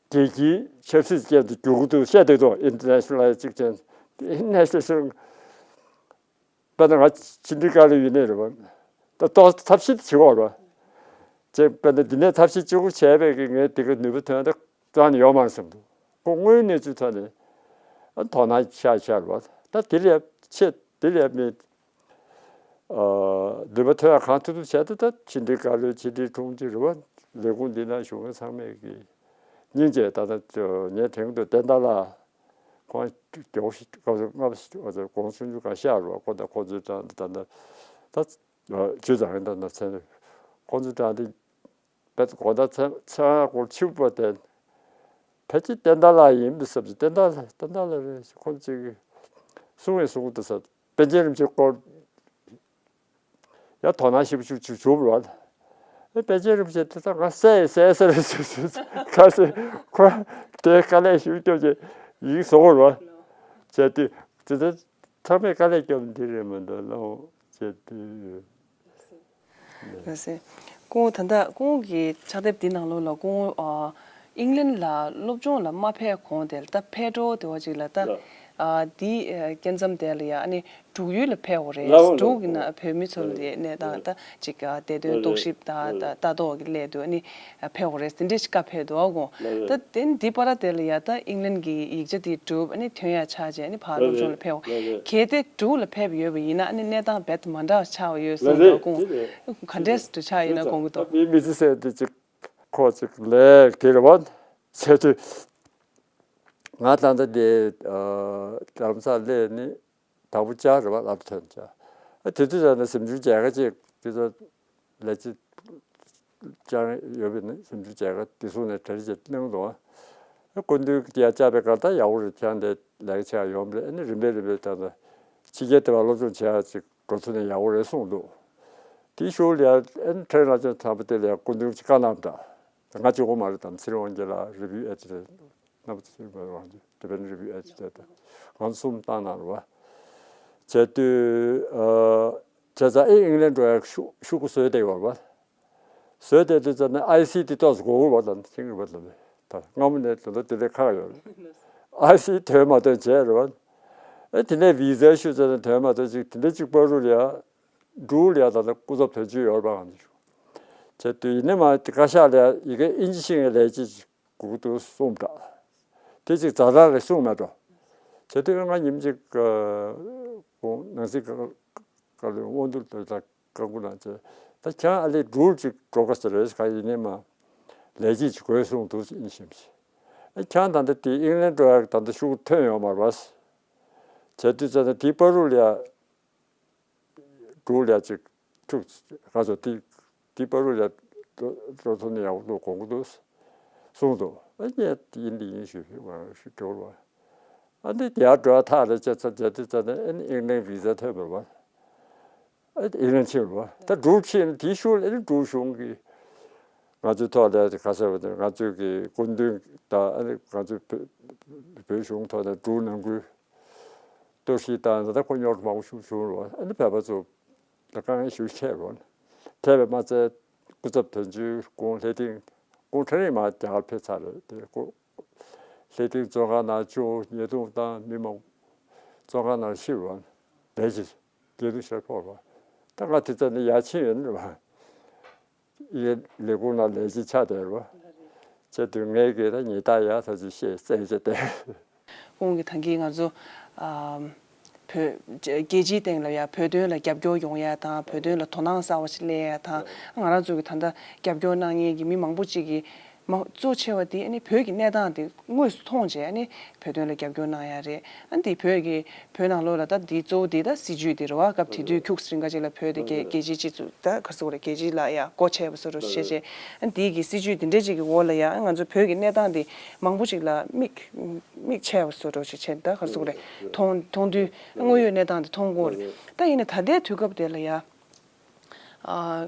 རྒྱལ་སྤྱིའི་ཆབ་སྲིད་ཅན་དུ་འགྱུར་གྱི་འདུག་བཤད་བསྡད་དོ། Internationalize ཅིག་ཅན། International དཔེར་ན་ང་ཕྱི་དྲིལ་བཀའ་བློན་ཡིན་ནི་རེད་པ། ད་ཏོག་ཐབས་ཤེས་བྱེད་དགོས་རེད་པ། ཅེས་དཔེར་ན་འདི་ནས་ཐབས་ཤེས་གཅིག་པུ་བྱས་པའི་གི་ངས་དེ་ག་ནུས་པ་ཐོན་ད་རྩ་ནས་ཡོད་མ་རེད་བསམ་འདུག་ཁོ་དངོས་གནས་ཚུལ་ཐོག་ནས་ཨ་དོ་སྣང་ཆགས་ཆགས་རེད་པ། ད་དེ་ལས་ཆེ་དེ་ལས་མེད། ཨ་ནུས་པ་ཐོན་ཡག་གང་ཐུབ་ཐུབ་བྱས་ཏེ། ད་ཕྱི་དྲིལ་བཀའ་བློན་ཕྱི་དྲིལ་དྲུང་ཆེ་རེད་པ། ལས་ཁུངས་འདི་ན་བཞུགས་མཁན་ཚང་མས་ཀྱི་སྙིང་རྗེ། ད་ལྟ་ངས་དྲན་གྱི་འདུག་བསྟན་དར་ལགས་ཁོང་རྒྱལ་པོ་ཞིག་སྐབས་སུ་ལྔ་པ་ཞིག་གོང་ཆུང་ཆུང་གང་ཤར་རེད་པ། ཁོ་དང་ཁོ་ཚོའི་གྲས་ད་ད་ད་ད་ཇུས་བཟང་ད་ད་མཚན་ཁོ་ཚོའི་གྲས་འདི་བེད་དགོངས་དག་ཚན་ཚན་སྐོར་ཆིབས་པ་དེ་ཕལ་ཆེར་བསྟན་དར་ལགས་ཡིན་པའི་བསམ་གྱི། བསྟན་དར་བསྟན་དར་ལགས་རེད། ཁོང་ཅིག་གསུང་བའི་གསུང་དུ་ས་པཎ་ཆེན་རིན་པོ་ཆེ་སྐོར་ཡང་དོ་སྣང་ཞིབ་ཞིབ་ཞིབ་བྱུང་བ་རེད། པཎ་ཆེན་རིན་པོ་ཆེ་དེ་ད་ང་བསད་བསད་བསད་རེད་ཟེར་ཟེར་ཁ་སེ་ཁོ་དེ་དཀའ་ལས་ཞིབ་སྐྱོར་གྱི་ཡིག་བཟོ་བ་རེད། བྱས་དུས་དེ་ད་ཚང་མས་དཀའ་ལས་བརྒྱབ་འདི་རེད་མི་འདུག་ལོ་བྱས་དུས། ལགས་སེ། སྐུ་ངོ་ད་ལྟ་སྐུ་ངོ་གི་ཕྱག་དེབ་འདི་ནང་ལོགས་ལ་སྐུ་ངོ་ཨ་ཨིང་ལན་ལ་སློབ་སྦྱོང་ལ་མ་ཕེབས་གོང་དེ་ལ་ད་ཕེབས་འགྲོ་དེ་བ་ཅིག་ལ་ད་ལགས། ཨ་འདི་ཨ་སྐྱེ་མཚམས་དེ་ལ་ཡ་ཨ་ནི་འབྲུག་ཡུལ་ལ་ཕེབས་པ་རེད། ལགས་འོང་འབྲུག་གི་ནང་བོད་མི་ཚོ་ལ་ལགས་གནས་སྟངས་ད་ཅིག་ཨ་བདེ་དོན་ལགས་རྟོག་ཞིབ་ད་ལགས་ད་ལྟ་རྟོག་གི་སླད་དུ་ཨ་ནི་ཕེབས་པ་རེད། དེ་འདྲས་ཤིག་བཀའ་ཕེབས་འདུག་ཨ་ཁོང་། ལགས་ད་དེ་འདི་བར་དེ་ལ་ཡ་ད་ཨིང་ལན་གྱི་ཡིག་ཆ་དེ་གྲུབ་ཨ་ནི་ཐོན་ཡ་ཆགས་རྗེས་ཨ་ནི་ཕར་སློབ་སྦྱོང་ལ་ཕེབས་པ། ལགས་གལ་ཏེ་འབྲུག་ལ་ཕེབས་ཡོད་པ་ཡིན་ན་ཨ་ནི་གནས་སྟངས་རྦད་དེ་མ་འདྲ་བ་ཆགས་པ་ཡོད་བསམ་འདུག་ཨ་ཁོང་། ག་འདྲས་འདྲ་ཆགས་ཡོད་ན་དགོངས་ཀྱི་འདུག་མི་མི་ཚེ་ཟེར་དེ་ཅིག་ཁོ་ཅིག་ལས་དེ་རེད་བ། ཟེར་དུས་ང་ད་ལྟ་དེ་རྡ་རམ་ས་ལ་སླེབས་ནས་དང་པོ་ལྕགས་རེད་བ། སློབ་གྲྭ་ཐོན་ལྕགས། ཨ་དེ་དུས་ཙམ་ནས་གཟིམ་ཆུང་མཇལ་ཁ་ཅིག་དེ་ཚོ་ལས་བྱེད་ལྕགས་ཡོད་པའི་ནི་གཟིམ་ཆུང་མཇལ་ཁ་དེ་སོང་ནས་གྲ་སྒྲིག་བྱས་གནང་འདུག་ཨ། སྐུ་མདུན་ཡར་བཅར་བའི་སྐབས་ད་ཡག་པོ་རེད། ཁྱེད་འདི་ལས་ཀ་བྱེད་ཡག་ཡོང་བ་རེད། ཨ་ནི་རིམ་པས་རིམ་པས་ད་ལྟ་ཕྱི་རྒྱལ་དེ་བ་སློབ་སྦྱོང་བྱེད་ཡག་ཅིག་འགྲོ་ཐུབ་ན་ཡག་པོ་རེད་གསུངས་འདུག་དེའི་གཞུག་ལ་ཡ་ཨ་ནི་ཕྲན་ལྷ་ལྕམ་ཚངས་པ་དེ་ལ་ཡ་སྐུ་མདུན་གྱིས་བཀའ་གནང་འདྲ། ང་གཅིག་པོ་མ་རེད་དམ། ཚེ་རིང་དབང་རྒྱལ་ལགས། རི་བུའི་ཨེ་ཌི་ཊར། རྣམ་པ་ཚེ་རིང་དབང་རྒྱལ། ཊི་བི་ཨེན་རི་བུའི་ཨེ་ཌི་ཊར་དང་ང་ཚོ་གསུམ་བཏང་གནང་རེད་བ། བྱས་དུས་ཨ་བྱས་ཙང་ཨེ་ཨིང་ལན་འགྲོ་ཡག་ཤུ་ཤུ་གུ་བཟོས་བསྡད་ཡོད་རེད་བ། བཟོས་བསྡད་དུས་ཙམ་ནས་ཨའི་སི་དེ་ཏོག་ཙམ་དགོས་ཀྱི་རེད་བ། ད་ཤེས་ཀྱི་རེད་བ། ད་སྔ་མོ་ནས་ད་ལྟ་དེ་ལས་ཁག་ཡོད་རེད། ཨའི་སི་ཐོན་མ་ཐོན་བྱས་རེད་བ། ཨེ་དེ་ནས་བི་ཟའི་ཞུ་ཙམ་ནས་ཐོན་མ་ཐོན་ཅིག་དེ་འདྲ་ཅིག་བར་དུ་ལ་ཡ་འབྲུག་ལ་ཡ་ད་ལྟ་སྐུ་ཚབ་དོན་གཅོད་ཡོད་རེད་བ། ང་ཚོ་བྱས་དུས་ཡིན་ནའི་མ་དེ་བཀའ་ཤག་ལ་ཡ་ཡི་གེ་ཨིན་ཇི་ཤེས་མཁན་ལས་བྱེད་ཅིག་དགོས་ཀྱི་འདུག་གསུངས་པ་འདྲ། དེ་ཅིག་ཛ་དྲག་རེད་གསུངས་མེད་འགྲོ། བྱས་དུས་ང་ཉིན་གཅིག་ཁོང་ནང་སྲིད་བཀའ་བློན་དབང་འདུས་ལགས་ལ་བཀའ་བསྒུགས་གནང་བྱས། ད་ཁྱེད་རང་ཨ་ལས་འབྲུག་ཅིག་འགྲོ་དགོས་ས་རེད། གང་ཡིན་ནའི་མ་ལས་བྱེད་ཅིག་དགོས་གསུངས་འདུག་ཨིན་ཞིམ་ཞིག་ཨ་ཁྱེད་རང་ད་ལྟ་དེ་ཨིང་ལན་འགྲོ་ཡག་ད་ལྟ་ཤུགས་ཐོན་ཡོད་མ་རེད་བ། བྱས་དུས་ཙམ་ནས་དེའི་བར་དུ་ལ་ཡ་འབྲུག་ལ་ཡ་ཅིག་ཐུག་ང་ཚོ་དེ་དེའི་བར་དུ་ལ་ཡ་འགྲོ་འགྲོ་ཐུབ་ན་ཡག་པོ་འདུག་དགོངས་ཀྱི་འདུག་གསུངས་འདུག་ཨ་ངས་ཡིན་འདི་ཡིན་ཞུས་ཞུས་ཞུས་འགྲོ་བ། ཨ་ནི་དེ་ཡར་འགྲོ་ཡག་ཐག་རེད་བྱས་ཙང་བྱས་དུས་ཙམ་ནས་ཨ་ནི་ཨིང་ལན་བི་ཟ་ཐོན་པ་རེད་བ། ཨ་ཨི་ལན་ཕྱིན་རོ། ད་འབྲུག་ཕྱིན་དེའི་ཤུལ་ཨ་ནི་འབྲུག་གཞུང་གི་ང་ཚོའི་ཐོག་ལ་ག་ཟེར་བ་དེ་ང་ཚོའི་གི་སྐུ་མདུན་དང་ཨ་ནི་ང་ཚོའི་བོད་བོད་གཞུང་ཐོག་ནས་འབྲུག་ནང་ཁུལ་གཏོར་བཤིག་བཏང་ད་ལྟ་ཁོ་རྙོག་དྲ་མང་པོ་ཞིག་བྱུང་རོ། ཨ་ནི་བོད་པ་ཚོ་ད་དཀའ་ངལ་ཞེ་པོ་འཕྲད་རོ། འཕྲད་པས་མ་ཚད་སྐུ་ཚབ་དོན་གཅོད་ཁོང་ལྷས་སྟེང་ཁོང་ཁྲ་རིང་མ་རྒྱ་གར་ཕེབས་ཚར་རེད་དེ་ཁོ། ལྷས་སྟེང་བཙོན་ཁང་ནང་བཅུག་ཉེས་རྡུང་བཏང་མི་མང་པོ་བཙོན་ཁང་ནང་ཤི་རོ། ལས་ཀྱི་སྐྱེ་སྡུག་ཤར་ཕོག་རོ། ད་ང་དེ་ཚོ་ནི་ཡར་ཕྱིན་ཡོད་ནི་རེད་བ། ཡེ་ལས་ཁུངས་ནང་ལས་ཀྱི་ཆ་དེ་རོ། བྱས་དུས་ངས་གི་ད་ཉེས་རྡུང་ཡ་ཐག་ཆོད་བཤད་བཙན་བྱས་ཏེ། ཁོང་གིས་ད་གིན་ང་ཚོ་ཨ་བོད་རྒྱལ་སྤྱིའི་སྟེང་ལ་ཡ་བོད་དོན་ལ་རྒྱབ་སྐྱོར་ཡོང་ཡ་དང་བོད་དོན་ལ་དོ་སྣང་གསར་བ་ཞིག་སླེབས་ཡ་དང་ང་རང་ཚོ་གི་ད་ལྟ་རྒྱབ་སྐྱོར་གནང་མཁན་གྱི་མི་མང་པོ་ཅིག་གིས་མ་གཙོ་ཆེ་བ་དེ་ཨ་ནི་བོད་ཀྱི་གནས་སྟངས་དེ་དངོས་སུ་མཐོང་རྗེས་ཨ་ནི་བོད་དོན་ལ་རྒྱབ་སྐྱོར་གནང་ཡ་རེད། ཨ་ནི་དེ་བོད་ཀྱི་བོད་ནང་ལོགས་ལ་ད་དེ་གཙོ་བོ་དེ་ད་སྲིད་བྱུས་དེ་རེད་བ། སྐབས་དེ་དུས་ཁྱུག་ཙམ་རིང་ག་ཅིག་ལ་བོད་དེ་རྒྱལ་རྒྱལ་སྤྱིའི་སྤྱི་ཚོགས་ད་ག་རེ་ཟེར་དགོས་རེད། རྒྱལ་སྤྱི་ལ་ཡ་སྒོ་ཕྱེ་བ་བཟོ་འདྲ་བྱས་རྗེས་ཨ་ནི་དེ་གི་སྲིད་བྱུས་དེ་འདྲ་ཅིག་གི་འོག་ལ་ཡ་ཨ་ང་ཚོ་བོད་ཀྱི་གནས་སྟངས་དེ་མང་པོ་ཅིག་ལ་མིག་མིག་ཕྱེ་བ་བཟོ་འདྲ་ཅིག་བྱས་ད་ག་རེ་ཟེར་དགོས་རེད། མཐོང་མཐོང་དུས་དངོས་ཡོད་གནས་སྟངས་དེ་མཐོང་དགོས་རེད། ད་ཡིན་ན་ད་ལྟའི་དུས་སྐབས་དེ་ལ་ཡ། ཨ་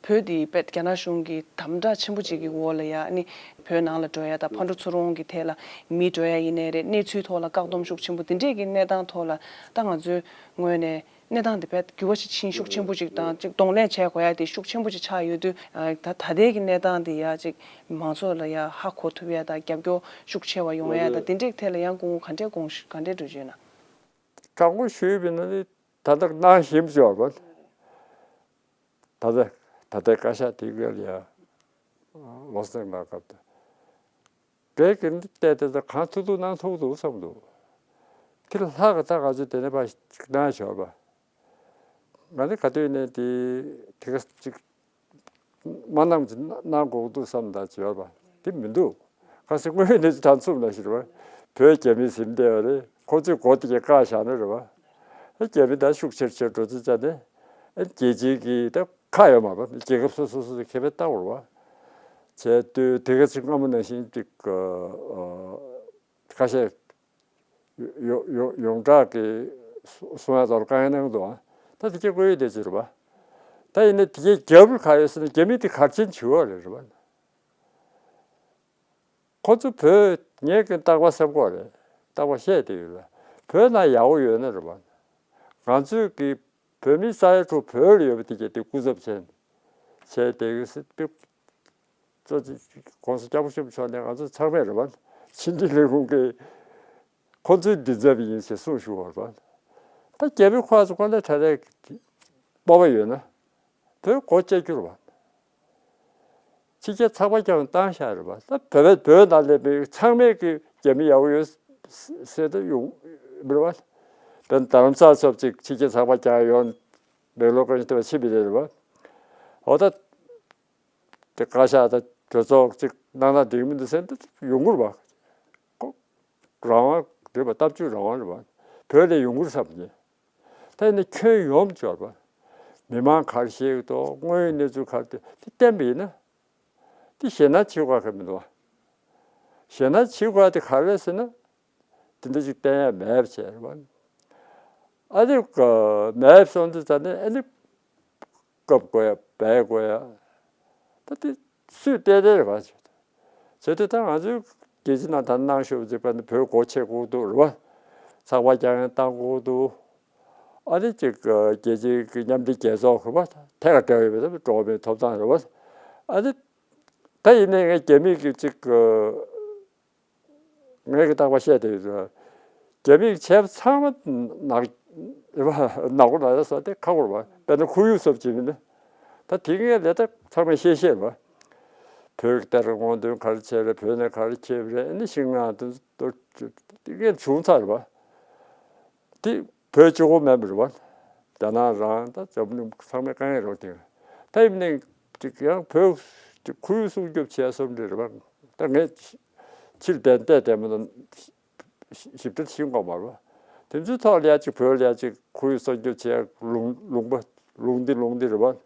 བོད་འདི་དཔེ་རྒྱ་ནག་གཞུང་གིས་དམ་དྲག་ཆེན་པོ་ཅིག་གི་འོག་ལ་ཡ་ཨ་ནི་བོད་ནང་ལ་འགྲོ་ཡ་དང་ཕར་འགྲོ་ཚུར་འོང་གི་ཐད་ལ་མི་འགྲོ་ཡ་ཡིན་ནའི་རེད། གནས་ཚུལ་ཐོག་ལ་བཀག་སྡོམ་ཤུགས་ཆེན་པོ་འདི་འདྲས་ཀྱི་གནས་སྟངས་ཐོག་ལ་ད་ང་ཚོའི་ངོས་ནས་གནས་སྟངས་འདི་དཔེ་འགྱུར་བ་ཞིག་ཕྱིན་ཤུགས་ཆེན་པོ་ཅིག་དང་ཅིག་གདོང་ལེན་བྱས་དགོས་ཡ་དེ་ཤུགས་ཆེན་པོ་ཅིག་ཆགས་ཡོད་དུས་ཨ་ད་ད་ལྟའི་གི་གནས་སྟངས་འདི་ཡ་ཅིག་མང་ཚོགས་ལ་ཡ་ཧ་གོ་ཐུབ་ཡ་དང་རྒྱབ་སྐྱོར་ཤུགས་ཆེ་བ་ཡོང་ཡ་དང་དེ་འདྲས་ཐད་ལ་ཡང་སྐུ་ངོ་ག་འདྲས་དགོངས་ག་འདྲས་འགྲོ་རྒྱུ་ཡོད་ན། དྲང་པོ་ཞུས་པ་ཡིན་ན་ནི། ད་ལྟ་གནང་བཞིན་བྱས་པ། ད་ལྟ་ད་ལྟའི་བཀའ་ཤག་དེ་ག་ལ་ཡ་ལོ་གསར་ལ་སྐབས་དེ་གས་ཀྱི་འདི་བལྟས་ཏེ་ད་གང་ཐུབ་ཐུབ་གནང་ཐུབ་འདུག་བསམ་འདུག་དེ་ལ་ལྷག་གི་ད་ང་ཚོས་དེ་ནས་ཕར་གནང་བྱས་པ། ང་ནི་ག་དུས་ནས་དེ་དེ་ག་ཅིག་མ་གནང་ཅིག་གནང་དགོས་འདུག་བསམ་ད་བྱས་པ་དེ་མི་འདུག་གལ་སྲིད་དངོས་ཡོད་གནས་ཚུལ་དང་མཚུངས་ན་ཞེས་པ། བོད་རྒྱ་མི་ཟིན་བསྡད་པ་རེད། ཁོ་ཚོས་སྒོ་དེ་གས་བཀག་བཞག་ན་རེད་བ། རྒྱ་མི་ད་ཤུགས་ཆེར་ཆེར་འགྲོ་ཚུལ་བྱས་ནས་རྒྱལ་སྤྱིའི་གི་ད་ཁག་ཡོད་མ་རེད། རྒྱལ་ཁབ་སོ་སོ་སོ་སོ་ཁེ་ཕན་ལྟ་དགོས་རེད་བ། བྱས་དུས་དེ་ག་ཅིག་སྔ་མོ་ནང་བཞིན་ཅིག་ཁ་ཤས་ཡོ་ཡོ་ཡོངས་གྲགས་ཀྱི་གསུང་ཡ་ཚོར་དཀའ་ངལ་གནང་འདུག་ད་དེ་གས་དངོས་ཡོད་གནས་ཚུལ་རེད་བ། ད་ཡིན་ན་དེ་གས་རྒྱབ་ལ་ག་ཡོད་ཟེར་ན་རྒྱ་མི་དེ་གར་ཕྱིན་བྱུང་བ་རེད་རེད་བ། ཁོ་ཚོ་བོད་ངས་ཀྱང་རྟག་པར་སེམས་ཁོག་རེད། རྟག་པར་བཤད་བསྡད་ཡོད་ལ། བོད་ནང་ཡག་པོ་ཡོད་ན་རེད་བ། ང་ཚོས་ཀྱི་བོད་མི་ས་ཡ་དྲུག་བོད་ལ་ཡོད་པ་དེ་གས་དེ་སྐུ་ཚབ་བྱས་བྱས་བསྡད་ཡོད་སྲིད་པའི་གཙོ་ཆེ་༸གོང་ས་༸སྐྱབས་མགོན་ཆེན་པོ་མཆོག་ནས་ང་ཚོ་ཚང་མས་རེད་བ། ཕྱི་འབྲེལ་ལས་ཁུངས་ཀྱི་ཁོ་ཚོའི་མགྲིན་ཚབ་ཡིན་ཞེས་གསུངས་བཞུགས་པ་རེད་བ། ད་རྒྱ་མི་ཁོ་ཚོ་ཁོ་ནས་གྲ་རེག་སྤོབས་པ་ཡོད་ན། བོད་སྒོ་བཅད་རྒྱུ་རེད་བ། ཕྱི་རྒྱལ་ཚགས་པར་རྒྱག་བཏང་བཞག་རེད་བ། ད་བོད་པའི་བོད་ནང་སླེབས་པའི་ཚང་མས་ཀྱི་རྒྱ་མི་ཡག་པོ་ཡོད་ཟེར་ད་ཡོང་མི་རེད་བ། བོད་རྡ་རམ་ས་ལ་ཚབ་ཅིག་ཕྱི་རྒྱལ་ཚགས་པར་རྒྱག་ཡོང་མེག་ལོར་གང་ཞིག་དེ་བ་ཕྱིན་པ་རེད་བ། འོ་ད་དེ་བཀའ་ཤག་ད་གྲོས་ཚོགས་ཅིག་གནང་ན་འགྲིག་མི་འདུག་ཟེར་ད་ཡོང་གི་རེད་བ། ཁོ་རང་དབང་རེད་བ། སྟབས་བཅུག་རང་དབང་རེད་བ། བོད་ལ་ཡོང་གི་རེད་བསམ་ནས། ད་ཡིན་ན་ཁྱོན་ཡོངས་སྦྱོར་བ། མི་མང་ག་རེ་བཤད་ཀྱི་འདུག་དངོས་ཡོད་གནས་ཚུལ་ག་རེ་འདུག་དེ་བསྟན་པ་ཡིན་ན། དེ་ཞེད་སྣང་བྱེད་དགོས་ག་མི་འདུག་བ། ཞེད་སྣང་བྱེད་དགོས་དེ་ག་རེ་རེད་ཟེར་ན། དེ་འདྲ་ཞིག་བསྟན་ཡ་མེད་པ་བྱས་རེད་བ། ཨ་ནི་མེད་པ་སོང་དུས་ད་ནི་ཨ་ནི་སྐབས་དགོས་ཡ་བས་དགོས་ཡ། ད་དེ་སུས་བལྟས་བལྟས་རེད་བ། བྱས་དུས་ད་ང་ཚོའི་རྒྱལ་སྤྱི་ནང་ད་ནང་ཞུ་བ་ཅིག་པ་ནི་བོད་སྒོ་ཕྱེ་དགོས་འདུག་རེད་བ། ཚགས་པར་རྒྱག་མཁན་བཏང་དགོས་འདུག་ཨ་ནི་ཅིག་རྒྱལ་སྤྱིའི་གི་མཉམ་འབྲེལ་རྒྱལ་ཚོགས་ཧུར་པ་ཐད་ཀར་འབྲེལ་བ་ཡོད་པའི་འགྲོ་བ་མིའི་ཐོབ་ཐང་རེད་བ། ཨ་ནི་ད་ཡིན་ནའི་ངས་རྒྱ་མི་གི་ཅིག་ངས་གི་རྟག་པར་བཤད་དེ་ཡོད། རྒྱ་མིས་བྱས་པ་ཚང་མ་ནག་ནག་པོ་ལ་ཡ་ས་དེ་ཁག་པོ་རེད་བ། དཔེར་ན་ཁོར་ཡུག་གསོབ་བྱེད་མི་ནི། ད་དེ་ངས་ལས་ད་ཚང་མས་ཤེས་ཤེས་རེད་བ། བོད་ཀྱི་ལྟར་དགོངས་དོན་ག་རེ་བྱས་རེད། བོད་ནས་ག་རེ་ཁྱེར་རེད། ཨ་ནི་ཤིང་ནགས་དེ་ཚོ་དེ་ངས་བྱུང་ཚར་རེད་བ། དེ་བོད་གཅིག་པོ་མེད་པ་རེད་བ། རྒྱ་ནག་རང་ད་འཛམ་བུ་གླིང་ཚང་མས་དཀའ་ངལ་རོགས་དེ། ད་ཡིན་ནའི་ཅིག་ཡང་བོད་ཅིག་ཁོར་ཡུག་སྲུང་སྐྱོབ་བྱས་སོང་འདྲ་རེད་བ། ད་ངས་ཕྱིར་བསྡད་བསྡད་བསྡད་མ་གཏོགས། ཞིབ་ཕྲ་ཤེས་དགོས་མ་རེད་བ། དེ་ཚོའི་ཐོག་ལ་ཡ་གཅིག་བོད་ལ་ཡ་གཅིག་ཁོར་ཡུག་སྲུང་སྐྱོབ་བྱེད་ཡ་ལུང་ལུང་པ་ལུང་འདི་ལུང་འདི་རེད་བ།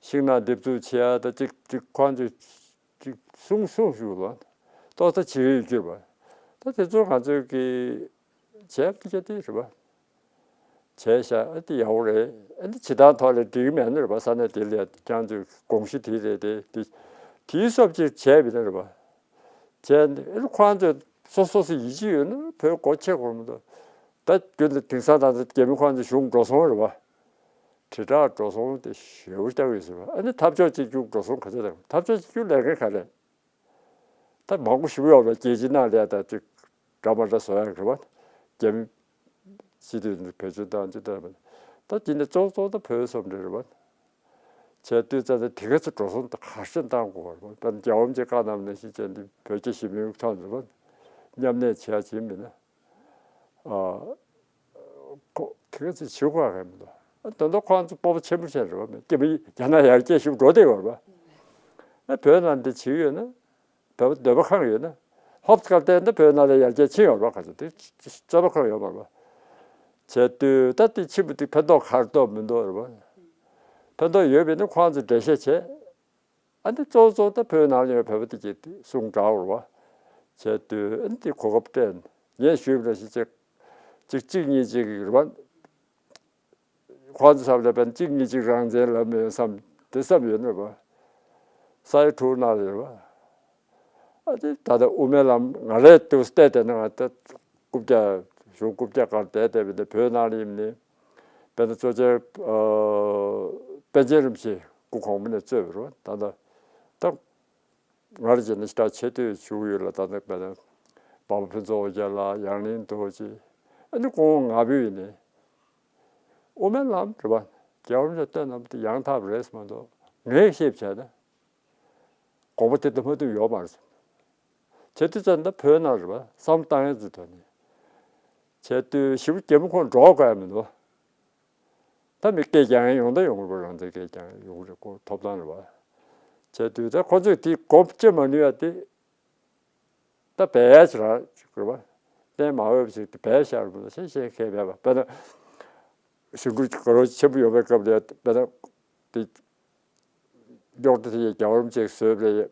ཤིང་ནགས་འདེབས་འཛུགས་བྱེད་ཡ་ད་གཅིག་གཅིག་ཁོང་ཚོས་གཅིག་གསུང་གསུང་ཞུ་བ། ཏོག་ཙམ་བྱེད་ཀྱི་ཡོད་རྒྱུ་རེད་བ། ད་དེ་ཚོ་ང་ཚོས་ཀྱི་བྱས་པ་དེ་དེ་རེད་བ། བྱས་ཤག་ཨ་དེ་ཡག་པོ་རེད། ཨ་ནི་བྱེད་སྟངས་ཐོག་ལ་འགྲིག་གི་མེད་ནི་རེད་པ། ས་གནས་དེ་ལ་ཡ་ཁྱེད་ཚོའི་དགོངས་གཞི་དེ་རེད་དེ། དེ་དེའི་སོབ་ཅིག་བྱས་པ་ཡིན་ན་རེད་པ། བྱས་ནས་ཨ་ནི་ཁོང་ཚོས་སོ་སོ་སོ་ཡིད་ཆེས་ཡོད་ན་བོད་སྒོ་ཕྱེ་དགོས་མི་འདུག་ད་རྒྱུན་དུ་དེང་སང་ད་ལྟ་རྒྱ་མི་ཁོང་ཚོ་གཞུང་འགྲོ་སོང་རེད་པ། དྲིལ་བསྒྲགས་འགྲོ་སོང་དེ་ཞེ་པོ་རྒྱག་ཡོད་ཟེར་བ། ཨ་ནི་འཐབ་ཕྱོགས་གཅིག་གྱུར་འགྲོ་སོང་ག་ཚོད་དང་། འཐབ་ཕྱོགས་གཅིག་གྱུར་ལས་འགན་ག་རེ། ད་མང་པོ་ཞེ་པོ་ཡོད་རེད། རྒྱལ་སྤྱིའི་ནང་ལ་ད་ཅིག་འདྲ་མ་འདྲ་བཟོ་ཡག་རེད་པ། རྒྱ་མི་སྤྱི་འཐུས་འདི་བེད་སྤྱོད་བཏང་ཅིག་བཏང་བ། ད་དེ་ནས་གཙོ་གཙོ་ད་བོད་སོག་པོ་འདྲ་རེད་པ། བྱས་དུས་ཙམ་ད་དེ་ག་ཚོད་འགྲོ་སོང་ད་ག་ཚོད་བཏང་དགོས་པ་རེད་པ། ད་རྒྱལ་བ་རིན་པོ་ཆེ་བཀའ་གནང་བ་ནང་བཞིན་བྱས་འདི་བོད་རྒྱ་ཞི་མོལ་ཐོག་འདི་རེད་པ། མཉམ་གནས་བྱས་བྱེད་མིན་ན། ཨ། ཁོ་དེ་ག་ཚོད་བྱེད་དགོས་ཡག་མི་འདུག་ཨ་དོན་དག་ཁོང་ཚོ་སྤོབས་པ་ཆེན་པོ་བྱས་རེད་པ། མི་རྒྱ་མི་རྒྱ་ནག་ཡར་རྒྱས་ཞིག་འགྲོ་བསྡད་ཡོད་རེད་པ། ཨ་བོད་ནང་འདི་བྱེད་ཡོད་ན། བོད་པ་འདོད་པ་ཁེངས་ཡོད་ན། ཧོབ་སྟེ་ག་བལྟས་ན་བོད་ནང་ལ་ཡར་རྒྱས་ཕྱིན་ཡོད་རེད་པ། ག་ཚོད་དེ་རྩོད་པ་ཁེངས་ཡོད་མ་རེད་པ། བྱས་དུས་ད་དེ་ཕྱིན་པ་དེ་ཕན་ཐོགས་ག་རེ་ཐོགས་མི་འདུག་རེད་པ། ཕན་ཐོགས་ཡོད་པས་ན་ཁོང་ཚོས་འགྲེལ་བཤད་བྱས། ཨ་ནི་གཙོ་བོ་གཙོ་བོ་ད་བོད་ནང་ལ་ཡོད་བོད་པ་དེ་གྱིས་གསུང་དྲག་རེད་པ། བྱས་དུས་ཨ་ནི་དེ་གོ་སྐབས་སྤྲད། ངས་ཞུས་པ་ནང་བཞིན་ཅིག་ཅིག་གཅིག་གཉིས་གཅིག་རེད་པ། ཁོང་ཚོ་བསམ་ལ་བན་གཅིག་གཉིས་གཅིག་རང་བཙན་ལབ་མེད་བསམ་དེ་བསམ་ཡོད་ནི་རེད་པ། ས་ཡ་དྲུག་ནང་ལ་རེད་པ། ཨ་དེ་ད་ལྟ་དབུ་མའི་ལམ་ང་རས་དུ་བལྟས་བལྟས་ན་ང་ད་རྐུབ་བཀྱག་གཞུང་རྐུབ་བཀྱག་སྒང་བསྡད་བསྡད་པ་འདི་བོད་ནང་ལ་ཡིན་ནི། དཔེར་ན་གཙོ་ཆེན་ཨ་པཎ་ཆེན་རིན་པོ་ཆེ་སྐུ་གོང་མ་ནས་གཙོས་པ་རེད་པ། ད་ལྟ་ད་ང་རང་བྱས་ན་ཞེ་དྲག་ཆེ་བསྟོད་ཞུ་གི་ཡོད་ལ། ད་ལྟ་དཔེར་ན་འབའ་པ་ཕུན་ཚོགས་དབང་རྒྱལ་ལགས། ཡང་གླིང་རྡོ་རྗེ། ཨ་ནི་སྐུ་ངོ་ང་ཕོད་ཡིན་ནི། དབུ་མའི་ལམ་རེད་པ། རྒྱལ་བ་རིན་པོ་ཆེས་བཏོན་གནང་བ་དེ་ཡང་དག་པ་རེད་མ་གཏོགས་ངས་བཤད་བྱས་ན། དགོངས་པ་དེ་ལྟར་མ་ཐུབ་ཡོད་མ་རེད། བྱས་དུས་ཙམ་ད་བོད་ནང་རེད་པ། བསམ་བློ་བཏང་ཡས་ཚོའི་ཐོག་ནས། བྱས་དུས་ཞེ་པོ་རྒྱ་མི་ཁོང་འགྲོ་དགོས་ཡ་མི་འདུག་ད་མི་སྐད་རྒྱག་མཁན་ཡོང་ད་ཡོང་གི་རེད་པ། རང་བཙན་སྐད་རྒྱག་མཁན་ཡོང་གི་རེད། ཁོ་ཐོབ་ཐང་རེད་པ། བྱས་དུས་ད་ཁོ་ཚོས་དེ་སྒོ་ཕྱེ་མ་ནུས་ཡ་དེ། ད་བས་ཅི་ར་ཅིག་རེད་པ། བསྟན་མ་འོས་པ་ཞིག་ཏུ་བས་ཤར་བ་ཤེས་ཤེས་མཁན་མེད་པ། དཔེར་ན་གཞུང་གི་དགའ་རོགས་ཆེན་པོ་ཡོད་པའི་སྐབས་ལ་དཔེར་ན་དེ་རྙོག་དྲ་དེ་རྒྱལ་བ་རིན་པོ་ཆེས་བཟོས་པ་རེད།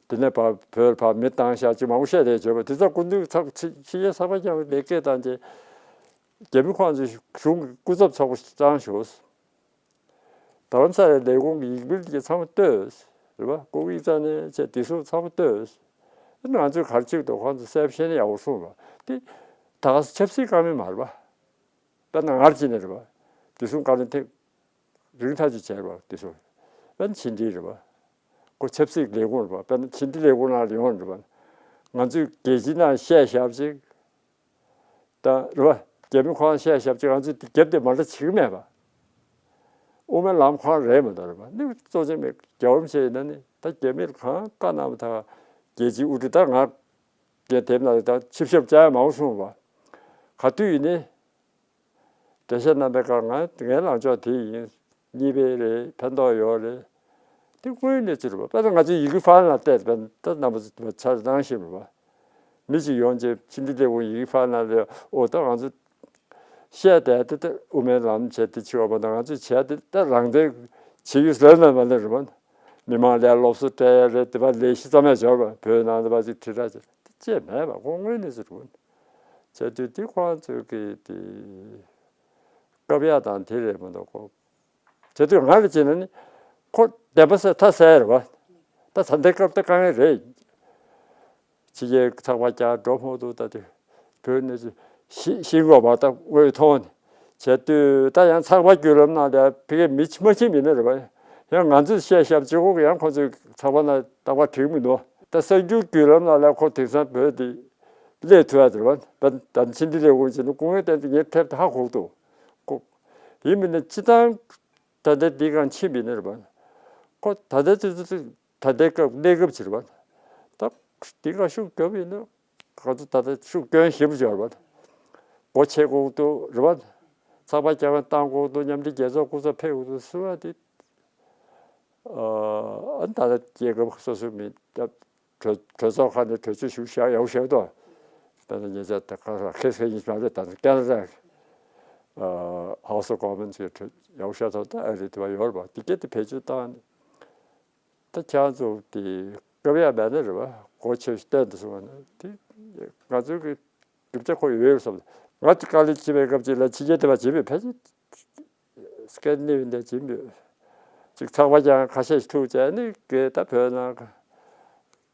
དེ་ནས་ཕར་བོད་ལ་ཕར་མི་བཏང་ཤག་ཅིག་མང་པོ་བཤད་བསྡད་ཡོད་པ། དེ་ཚོ་སྐུ་མདུན་ཚགས་ཕྱི་ཕྱི་རྒྱལ་ཚགས་པར་རྒྱག་པའི་ལས་ཀས་བཏང་རྗེས་རྒྱ་མི་ཁོང་ཚོས་གཞུང་གི་སྐུ་ཚབ་ཚོགས་པ་བཏང་ཞོག་རྡ་རམ་ས་ལའི་ལས་ཁུངས་ཀྱི་ཡིག་སྤུས་དེ་ཚང་མ་ལྟོས། རེད་པ། ལྐོག་ཡིག་རྩ་ནས་བྱས་དེ་ཚོ་ཚང་མ་ལྟོས། ང་ཚོས་ག་རེ་བྱེད་འདུག་ཁོང་ཚོ་གསལ་པོ་ཤེས་ན་ཡག་པོ་གསུངས་པ། དེ་ད་ག་ས་ཆབ་སྲིད་བཀའ་མོལ་མ་རེད་པ། དཔེར་ན་ང་རང་བྱས་ནས་རེད་པ། དེ་ཚོ་བཀའ་མོལ་ཐེངས་རིང་ཐག་ཆོད་བྱས་རེད་པ། དེ་ཚོ་དཔེར་ན་ཕྱི་འབྲེལ་རེད་པ། ཁོ་ཆབ་སྲིད་ལས་ཁུངས་རེད་པ། དཔེར་ན་ཕྱི་འབྲེལ་ལས་ཁུངས་ནང་ལ་ཡོང་རེད་པ། ང་ཚོས་རྒྱལ་སྤྱིའི་ནང་བཤད་བཞག་ཅིག་ད་རེད་པ། རྒྱ་མི་ཁོང་བཤད་ཞབས་ཕྱི་ང་ཚོས་དེ་རྒྱབ་དེ་མ་འདྲ་བྱེད་ཀྱི་མེད་པ། དབུ་མའི་ལམ་ཁོང་རེད་མ་གཏོགས་རེད་པ། ནི་གཙོ་ཆེན་མེད། རྒྱལ་བ་རིན་པོ་ཆེ་ཡིན་ན་ནི་ད་རྒྱ་མིར་གང་བཀའ་གནང་བ་དང་རྒྱལ་སྤྱིའི་དབུ་ཁྲིད་ད་ང་རྒན་དེབ་ནང་ལ་ད་ཆིབས་ཞབས་བཅར་ཡ་མང་པོ་བྱུང་བ། ག་དུས་ཡིན་ནི། འགྲེལ་བཤད་གནང་པའི་སྐབས་ང་ངའི་ལངས་ཕྱོགས་དེ་ཡིན། གཉིས་པའི་རེད། ཕན་ཐོགས་ཡོད་རེད། དེ་དངོས་གནས་ཚུལ་རེད་པ། དཔེར་ན་ང་ཚོས་ཡི་གེ་ཧྥ་ལན་ལ་བལྟས་པས་ད་རྣམ་པ་ཚོ་ཆ་ཚང་ཤེས་པ། མི་ཞིག་ཡོང་རྗེས་ཕྱི་འབྲེལ་ལས་ཁུངས་ཡི་གེ་ཧྥ་ལན་ལ་ཨོ་ད་ང་ཚོ་བཤད་བསྡད་དེ་ད་དབུ་མའི་ལམ་བྱས་དེ་ཕྱི་བ་མ་གཏོགས་ང་ཚོས་བྱས་དེ་ད་རང་བཙན་བྱེད་ཡུལ་ཟེར་ན་མ་ལེ་རེད་པ། མི་མང་ལ་སློབ་གསོ་སྤྲད་ཡ་རེད། དེ་པ་ལས་གཞི་ཙམ་ཡང་འབྱོར་བ། བོད་ནང་དེ་པ་ཅིག་དྲིལ་བསྒྲགས་བྱས་དེ་ཅེས་མེད་པ་ཁོ་དངོས་གནས་ཚུལ་རེད་པ། བྱས་དུས་དེ་ཁོང་ཚོས་ཀྱི་དེ་བཀབ་ཡ་དང་དེ་རེད་མ་གཏོགས་ཁོ། བྱས་དུས་ང་ལ་བྱས་ན་ནི་ཁོ་བདེན་པ་གསལ་མཐའ་གསལ་རེད་པ། ད་ད་ལྟའི་སྐབས་ད་དཀའ་ངལ་རེད། ཕྱི་རྒྱལ་ཚགས་པར་རྒྱག་འགྲོ་མ་ཐུབ། ད་དེ་བོད་ནས་ཤི་ཤི་དགོས་པ་ད་དངོས་མཐོང་ནས་བྱས་དུས་ད་ཡང་ཚགས་པར་བརྒྱུད་ལམ་ནང་ལ་ཕ་གིའི་མི་མ་ཕྱིན་མིན་ནི་རེད་པ། ཡང་ང་ཚོས་བཤད་ཞབས་ཕྱི་ཁོ་ཡང་ཁོ་ཚོའི་ཚགས་པར་ནང་རྟག་པར་བྲིས་མི་འདུག་ད་གསར་འགྱུར་བརྒྱུད་ལམ་ནང་ལ་ཁོ་དེང་སང་བོད་དེ་སླེབས་ཐུབ་ཡ་དེ་རེད་པ། ད་ཕྱི་འབྲེལ་ལས་ཁུངས་བྱས་ན་སྐུ་ངལ་བསྟན་ཏེ་ངས་ཕེབས་ཏེ་ཧ་གོ་གི་འདུག་ཁོ་ཡིན་མིན་ན་སྤྱི་བཏང་། ད་ལྟ་འདི་གང་ཕྱིན་པ་ཡིན་ན་རེད་པ། ཁོ་ད་ལྟ་ཚོད་ཚོད་ད་ལྟའི་སྐབས་གནས་སྐབས་ཕྱིར་པ། ད་འདི་གང་ཤུགས་རྒྱབ་ཡིན་ན་ང་ཚོ་ད་ལྟ་ཤུགས་སྐྱོན་ཞེ་པོ་ཅིག་ཡོད་རེད་པ། སྒོ་ཕྱེ་དགོས་འདུག་རེད་པ། ཚགས་པར་རྒྱག་མཁན་བཏང་དགོས་འདུག་མཉམ་འབྲེལ་རྒྱལ་ཚོགས་སྐུ་ཚབ་ཕེབས་དགོས་འདུག་ཟེར་བ་དེ། ཨ་ད་ལྟ་རྒྱལ་ཁབ་སོ་སོའི་མི་ད་གྲོས་གྲོས་ཚོགས་ཁག་ནས་གྲོས་ཆོད་ཞུ་བཞག་ཡག་བཞག་འདུག་དཔེར་ན་ཉེ་ཆར་ད་ག་རེ་ཁེ་སེ་ཡིན་མ་རེད། ད་ཀེ་ན་ཌ་House of Commons གི་གྲོས་ཡག་བཞག་ཐོག་ད་ཨ་རི་དེ་བ་ཡོད་རེད་པ། དེ་སྐད་དེ་བེད་སྤྱོད་བཏང་ནས་ད་ཁྱེད་ཚོ་དེ་སྐབས་ཡ་མེད་ན་རེད་པ། སྒོ་ཕྱེ་བསྟན་དུ་སོང་བ་ན་དེ་ང་ཚོའི་གི་རྒྱུ་ཆ་ཁོ་ཡོད་ཡོད་བསམ། ང་ཚོ་དཀའ་ལས་བྱེད་པའི་སྐབས་ཅིག་ལ་ཕྱི་རྒྱལ་དེ་བ་བྱེད་པའི་ཕལ་ཆེར་སྐད་ནི་འདི་བྱེད་མི་ཅིག་ཚགས་པ་ཀྱང་ཁ་ཤས་ཤིག་ཐུག་བྱས་ནི་དགེ་ད་བོད་ནང་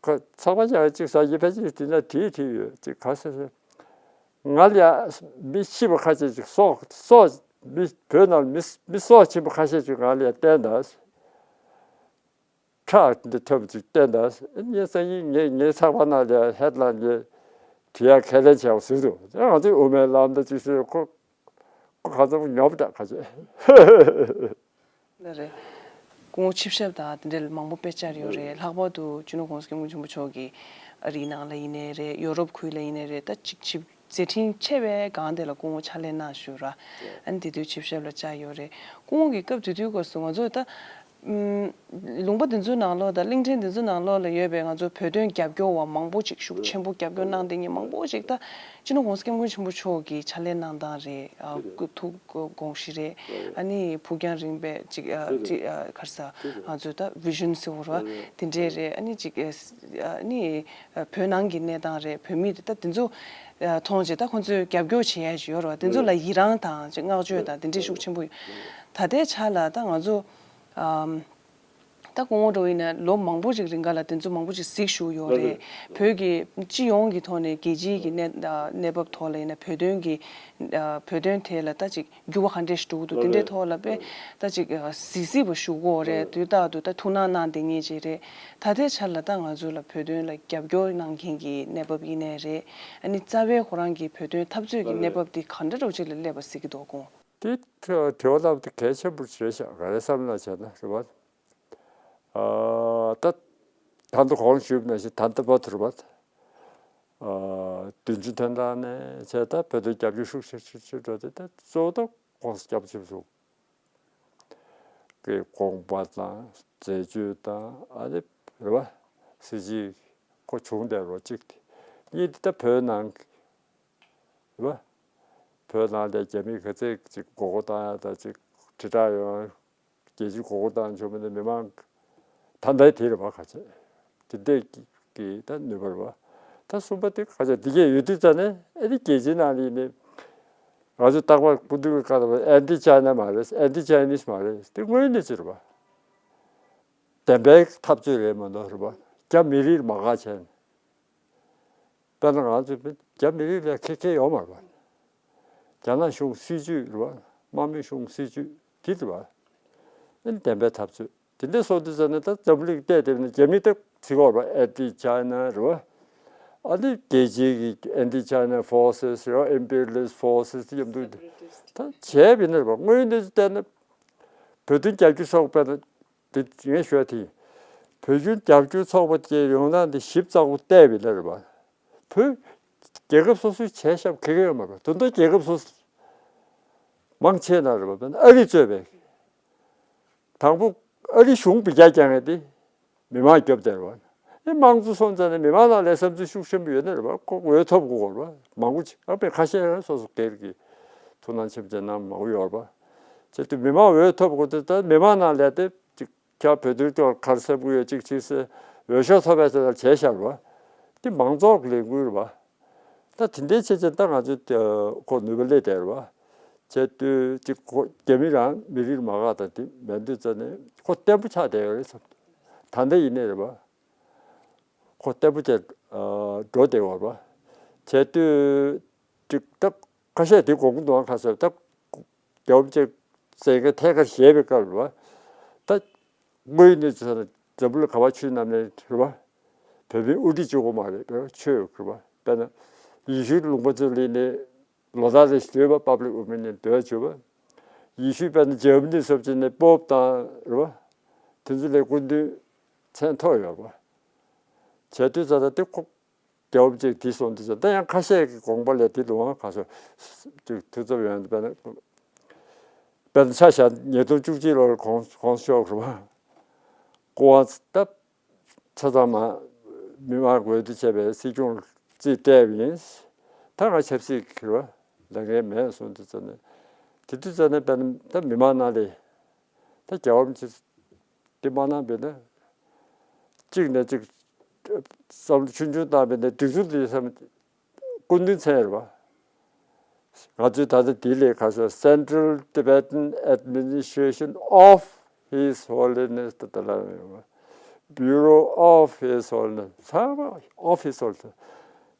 ཁ་ཚགས་པ་ཀྱང་ཅིག་ཟ་ཡི་ཕལ་ཆེར་དེ་ན་དེའི་དེ་ཡོད་ཅིག་ག་ཟེར་ཟེར། ང་ལ་ཡ་མི་ཤི་བ་ཁ་ཤས་ཅིག་སྲོག་སྲོག་མི་བོད་ནང་མི་མི་སྲོག་ཆེན་པོ་ཁ་ཤས་ཅིག་ང་ལ་ཡ་བསྟན་ད། ཁྲག་འདི་ཐོབ་ཅིག་བསྟན་ད། ངའི་སང་ཉིན་ངའི་ངའི་ཚགས་པར་ནང་ལ་ཧེཌ་ལའིན་ངས་དེ་ཡང་ཁས་ལེན་བྱས་པ་ཟེར་འདུག་ང་ཚོའི་དབུ་མའི་ལམ་དང་ཅིག་ཟེར་ཁོ་ཁོ་ག་ཚོད་ཉོབ་འདྲ་ཁ་ཆེ། ལ་རེད། སྐུ་ངོ་ཆིབས་ཞབས་དང་དེ་འདྲའི་མང་པོ་དཔེ་བཅར་ཡོད་རེད། ལྷག་པར་དུ་སྤྱི་ནོར་༸གོང་ས་༸སྐྱབས་མགོན་ཆེན་པོ་མཆོག་གི་ཨ་རིའི་ནང་ལ་ཡིན་ནའི་རེད། ཡོ་རོབ་ཁུལ་ལ་ཡིན་ནའི་རེད། ད་ཅིག་ཆིབས་མཛད་འཕྲིན་ཆེ་བའི་སྒང་དེ་ལ་སྐུ་ངོ་ཕྱག་ལས་གནང་བཞུགས་ར། ཨ་ནི་དེ་དུས་ཆིབས་ཞབས་ལ་བཅར་ཡོད་རེད། སྐུ་ངོ་གི་སྐབས་དེ་དུས་སྐབས་སུ་ང་ཚོ་ད་ཨུམ། ལུང་པ་འདི་ཚོའི་ནང་ལོགས་དང་གླིང་ཕྲན་འདི་ཚོའི་ནང་ལོགས་ལ་ཡོད་པའི་ང་ཚོ་བོད་དོན་རྒྱབ་སྐྱོར་བ་མང་པོ་ཅིག་ཤུགས་ཆེན་པོ་རྒྱབ་སྐྱོར་གནང་བསྡད་མཁན་མང་པོ་ཅིག་ད་སྤྱི་ནོར་༸གོང་ས་༸སྐྱབས་མགོན་ཆེན་པོ་མཆོག་གི་ཕྱག་ལས་གནང་སྟངས་རེད། ཨ་སྐུ་ཐུགས་དགོངས་གཞི་རེད། ཨ་ནི་ཕུགས་རྒྱང་རིང་པའི་ཅིག་ཨ་ཅིག་ཨ་ག་རེ་ཟ་ང་ཚོ་ད་བི་ཤན་ཟེར་བ་རེད་བ། དེ་འདྲས་རེད། ཨ་ནི་ཅིག་ཨ་ནི་བོད་ནང་གི་གནས་སྟངས་རེད། བོད་མི་རེད། ད་དེ་ཚོ་མཐོང་བྱས་ད་ཁོང་ཚོས་རྒྱབ་སྐྱོར་བྱེད་ཡ་ཞིག་ཡོད་རེད་བ། དེ་ཚོ་ལ་ཡི་རངས་དང་ཅིག་བསྔགས་བརྗོད་དང་དེ་འདྲས་ཤུགས་ཆེན་པོ་ཡོད། ད་ལྟའི་ཆ་ལ་ད་ང་ཚོ་ཨམ། ད་སྐུ་ངོ་འདྲ་བོ་ཡིན་ན་ལོ་མང་པོ་ཞིག་རིང་ག་ལ་དེ་ཚོ་མང་པོ་ཞིག་གཟིགས་བཞུགས་ཡོད་རེད། བོད་ཀྱི་སྤྱི་ཡོངས་ཀྱི་ཐོག་ནས་རྒྱལ་སྤྱིའི་གི་གནས་གནས་བབ་ཐོག་ལ་ཡིན་ན་བོད་དོན་གྱི་བོད་དོན་ཐད་ལ་ད་ཅིག་འགྱུར་བ་ག་འདྲས་ཞིག་འགྲོ་གི་འདུག་དེ་འདྲའི་ཐོག་ལ་དཔེ་ད་ཅིག་གཟིགས་གཟིགས་པ་ཞུ་གི་ཡོད་རེད། དུས་རྟག་ཏུ་ད་ཐུགས་སྣང་གནང་བསྡད་མཁན་ཅིག་རེད། ད་ལྟའི་ཆར་ལ་ད་ང་ཚོ་ལ་བོད་དོན་ལ་རྒྱབ་སྐྱོར་གནང་མཁན་གྱི་གནས་བབ་ཡིན་ནའི་རེད། ཨ་ནི་རྩ་བའི་ཁོ་རང་གི་བོད་དོན་འཐབ་རྩོད་ཀྱི་གནས་བབ་དེ་ག་འདྲ་འདྲ་བོ་ཅིག་ལ་སླེབས་པ་གཟིགས་ཀྱི་འདུག་སྐུ་ངོ། དེ་དྲི་བ་ལབ་དེ་གལ་ཆེན་པོ་རེད་ཤག་ག་རེ་བསམ་ན་བྱས་ན་རེད་བ། ཨ་ད་ད་ལྟ་གོང་ཞུས་པ་ནང་བཞིན་ད་ལྟ་བར་དུ་རེད་བ། ཨ་བདུན་ཅུ་དོན་གྲངས་ནས་བྱས་ད་བོད་དོན་རྒྱབ་སྐྱོར་ཤུགས་ཆེ་ཆེ་ཆེ་འགྲོ་དེ་ད་གཙོ་བོ་ད་༸གོང་ས་༸སྐྱབས་མགོན་ཆེན་པོ་མཆོག་གི་དགོངས་པ་དང་མཛད་སྤྱོད་དང་ཨ་ནི་རེད་བ། སྲིད་ཇུས་ཁོ་བྱུང་བསྡད་རོགས་གཅིག་དེ་གཉིས་དེ་ད་བོད་ནང་རེད་བ། བོད་ནང་ལ་རྒྱ་མི་ག་ཚད་ཅིག་མགོ་སྐོར་བཏང་ཡ་ད་ཅིག་དྲིལ་བསྒྲགས་ཡོང་རྒྱལ་སྤྱིའི་མགོ་སྐོར་བཏང་བྱུང་བ་ནི་མི་མང་ད་ལྟའི་དེ་རེད་བ་ཁ་ཆེ། དེ་འདྲས་ཀྱི་ད་ནུས་པ་རེད་བ། ད་གསུམ་པ་དེ་ཁ་ཆེ་དེ་གས་ཡོད་དུས་ཙ་ནས་ཨེ་ནི་རྒྱལ་སྤྱིའི་ནང་ལ་ཡིན་ནའི་ང་ཚོ་རྟག་པར་སྐུ་མདུན་གྱི་བཀའ་ལ་ཨན་ཏི་ཅའི་ན་མ་རེད། ཨན་ཏི་ཅའི་ནིས་མ་རེད། དེ་དངོས་གནས་ཅི་རེད་བ། བདེན་པའི་འཐབ་རྩོད་རེད་མ་གཏོགས་རེད་བ། རྒྱ་མི་རིགས་མ་དགའ་བྱས་ནས། དཔེར་ན་ང་ཚོ་རྒྱ་མི་རིགས་ལ་ཁེ་ཁེ་ཡོད་མ་རེད་བ། རྒྱ་ནག་གཞུང་སྲིད་ཇུས་རེད་བ། དམག་མི་གཞུང་སྲིད་ཇུས་དེ་རེད་བ། ཨ་ནི་བདེན་པའི་འཐབ་རྩོད་དེ་འདྲ་སོང་དུས་ཙ་ན་ད་འཛམ་བུ་གླིང་བལྟས་བསྡད་ན་རྒྱ་མི་ད་ཚིག་གོ་རེད་བ། ཨན་ཏི་ཅའི་ན་རེད་བ། ཨ་ནི་རྒྱལ་སྤྱིའི་གི་ཨན་ཏི་ཅའི་ན་ཕོར་སེས་རེད་བ། ཨིམ་པི་རི་ལི་སི་ཕོར་སེས་དེ་མཉམ་དུ་ད་བྱས་པ་ཡིན་ན་རེད་བ། དངོས་ཡོད་གནས་ཚུལ་བལྟས་ན་བོད་དོན་རྒྱབ་སྐྱོར་ཚོགས་པ་དེ་ངས་ཞུ་བ་དེ་ཡིན། བོད་དོན་རྒྱབ་སྐྱོར་ཚོགས་པ་དེ་ཡོང་སྟངས་དེ་ཞིབ་ཚགས་པོ་བལྟས་པ་ཡིན་ན་རེད་བ། བོད་རྒྱལ་ཁབ་སོ་སོའི་བྱས་ཞབས་ཁེ་ཁེ་ཡོད་མ་རེད། ད་དུང་རྒྱལ་ཁབ་སོ་སོ་མང་ཆེ་ན་རེད་བ། དཔེར་ན་ཨ་རི་གཙོས་པའི་དང་པོ་ཨ་རི་གཞུང་འབུད་རྒྱག་རྒྱག་མཁན་དེ་མི་མང་རྒྱབ་བསྡད་རེད་བ། ཨེ་དམངས་གཙོ་སོང་ཙང་ནས་མི་མང་ནང་ལ་བསམ་ཚུལ་ཤུགས་ཆེན་པོ་ཡོད་ན་རེད་བ། ཁོ་འོས་ཐོབ་དགོས་རེད་བ། མང་པོ་ཅིག་ཨ་དཔེ་ཁ་ཤས་ཡང་སོ་སོ་སྒེར་གྱི་ཐུགས་སྣང་ཆེན་པོ་བྱས་གནང་མང་པོ་ཡོད་རེད་བ། བྱས་དུས་མི་མང་འོས་ཐོབ་དགོས་དུས་ད་མི་མང་ནང་ལ་དེ་ཅིག་ཁྱོད་བོད་དོན་སྐོར་ག་རེ་བསམ་གྱི་ཡོད་ཅིག་ཅིག་ཟེར་འོས་ཤོག་ཐོབ་པའི་ཚེ་ལ་བྱས་བཞག་རེད་བ། དེ་མང་ཚོགས་ཀྱི་ལས་འགུལ་རེད་བ། ད་དེ་འདྲའི་བྱས་ཙང་ད་ང་ཚོ་ཁོ་ནུས་པ་སླེབས་བསྡད་རེད་བ། བྱས་དུས་ཅིག་ཁོ་རྒྱ་མི་རང་མི་རིགས་མ་དགའ་དང་དེ་མེད་དུས་ཙ་ནས་ཁོ་བརྟན་པོ་ཆགས་བསྡད་ཡོད་རེད་བསམ། ད་ལྟ་ཡིན་ནའི་རེད་བ། ཁོ་བརྟན་པོ་བྱས་འགྲོ་བསྡད་ཡོད་རེད་བ། བྱས་དུས་ཅིག་ད་ཁ་ཤས་དེ་དགོངས་ཀྱི་འདུག་ཨང་། ཁ་ཤས་ད་རྒྱལ་བ་རིན་པོ་ཆེ་མཛད་འགན་ཐད་ཀར་བཞེས་པའི་སྐབས་རེད་བ། ད་དངོས་ཡོད་གནས་ཚུལ་ལ་འཛམ་བུ་གླིང་ག་པར་ཆུ་གནམ་ནས་རེད་བ། བོད་མིའི་དབུ་ཁྲིད་གཅིག་པོ་མ་རེད། དཔེར་ན་ཆོས་རེད་བ། དཔེར་ན་ཡེ་ཤུའི་ལུང་པ་ཚོ་ལ་ནས་ལོ་ལྟར་རེ་བཞིན་སྡོད་པ། པབ་ལིག་ཨོ་པི་ནི་ཡན་སྡོད་བྱུང་བ། ཡེ་ཤུའི་དཔེར་ན་འཇར་མ་ནི་སོགས་ཅིག་ནས་པོབ་དང་རེད་བ། དེ་ཚོ་ལས་སྐུ་མདུན་མཚན་ཐོགས་ཡོད་རེད་བ། བྱས་དུས་ཙ་ད་དེ་ཁོ་རྒྱལ་བ་ཅིག་དེ་སོང་དུས་ཙ་ད་ཡང་ཁ་ཤས་ཀྱི་དགོངས་པ་ལས་དེ་ལུང་བ་ག་སོ་ཅིག་ཐུགས་འཚབ་ཡོང་དུས་དཔེར་ན་དཔེར་ན་ཆ་བཞག་ཉིས་སྟོང་བཅུ་གཅིག་ལོར་གོང་གོང་ས་མཆོག་རེད་བ། སྐུ་དབང་ད། ཆ་ཚང་མ་མི་མང་འོས་བསྡུ་བྱས་པའི་སྲིད་སྐྱོང་རྩིས་སྤྲད་པ་ཡིན། ད་ང་ཆབ་སྲིད་ཀྱི་རེད་བ། ལས་འགན་མེད་གསུངས་དུས་ཙ་ནས། དེ་དུས་ཙ་ནས་དཔེར་ན་ད་མི་མང་ནང་ལས་ད་རྒྱལ་བ་རིན་པོ་ཆེ་དེ་མ་གནང་བས་ན། གཅིག་ནས་གཅིག་བསམ་བློ་ཆུང་ཆུང་བཏང་བས་ན་སྒྲིག་འཛུགས་འདི་བསམ་སྐུ་མདུན་མཚན་རེད་བ། ང་ཚོས་ད་ལྟ་དེ་ལས་ཁ་སང་Central Tibetan Administration of His Holiness ད་ལྟ་ལ་Bureau of His Holiness ཚང་མ་Of His Holiness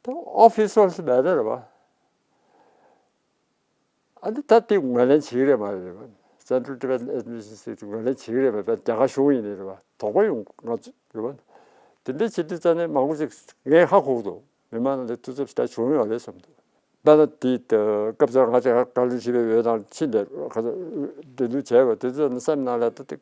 ད་Of His Holiness མེད་ན་རེད་བ། ཨ་ནི་ད་དེ་ངོས་ལེན་བྱེད་ཀྱི་རེད་མ་རེད་བ། Central Tibetan Administration ཟེར་དུས་ངོས་ལེན་བྱེད་ཀྱི་རེད་པ། རྒྱ་གར་གཞུང་ཡིན་ནི་རེད་བ། དོགས་པ་ཡོང་ང་ཚོ་རེད་བ། དེ་འདྲ་བྱེད་དུས་ཙང་ནས་མང་པོ་ཅིག་ངས་ཧ་གོ་གི་འདུག་མི་མང་ནང་ལ་ཐུགས་འཚབ་ཞེ་དྲག་བྱུང་ཡོད་རེད་བསམ་འདུག་དཔེར་ན་དེ་སྐབས་སུ་ང་ཚོ་བཀའ་བློན་ཁྲི་པའི་འོས་དང་ཕྱིན་ཏེ་ཁ་སང་འབྲེལ་གཏུག་བྱས་པ་དེ་ཚོ་ནི་སེམས་ནང་ལ་ད་དེ་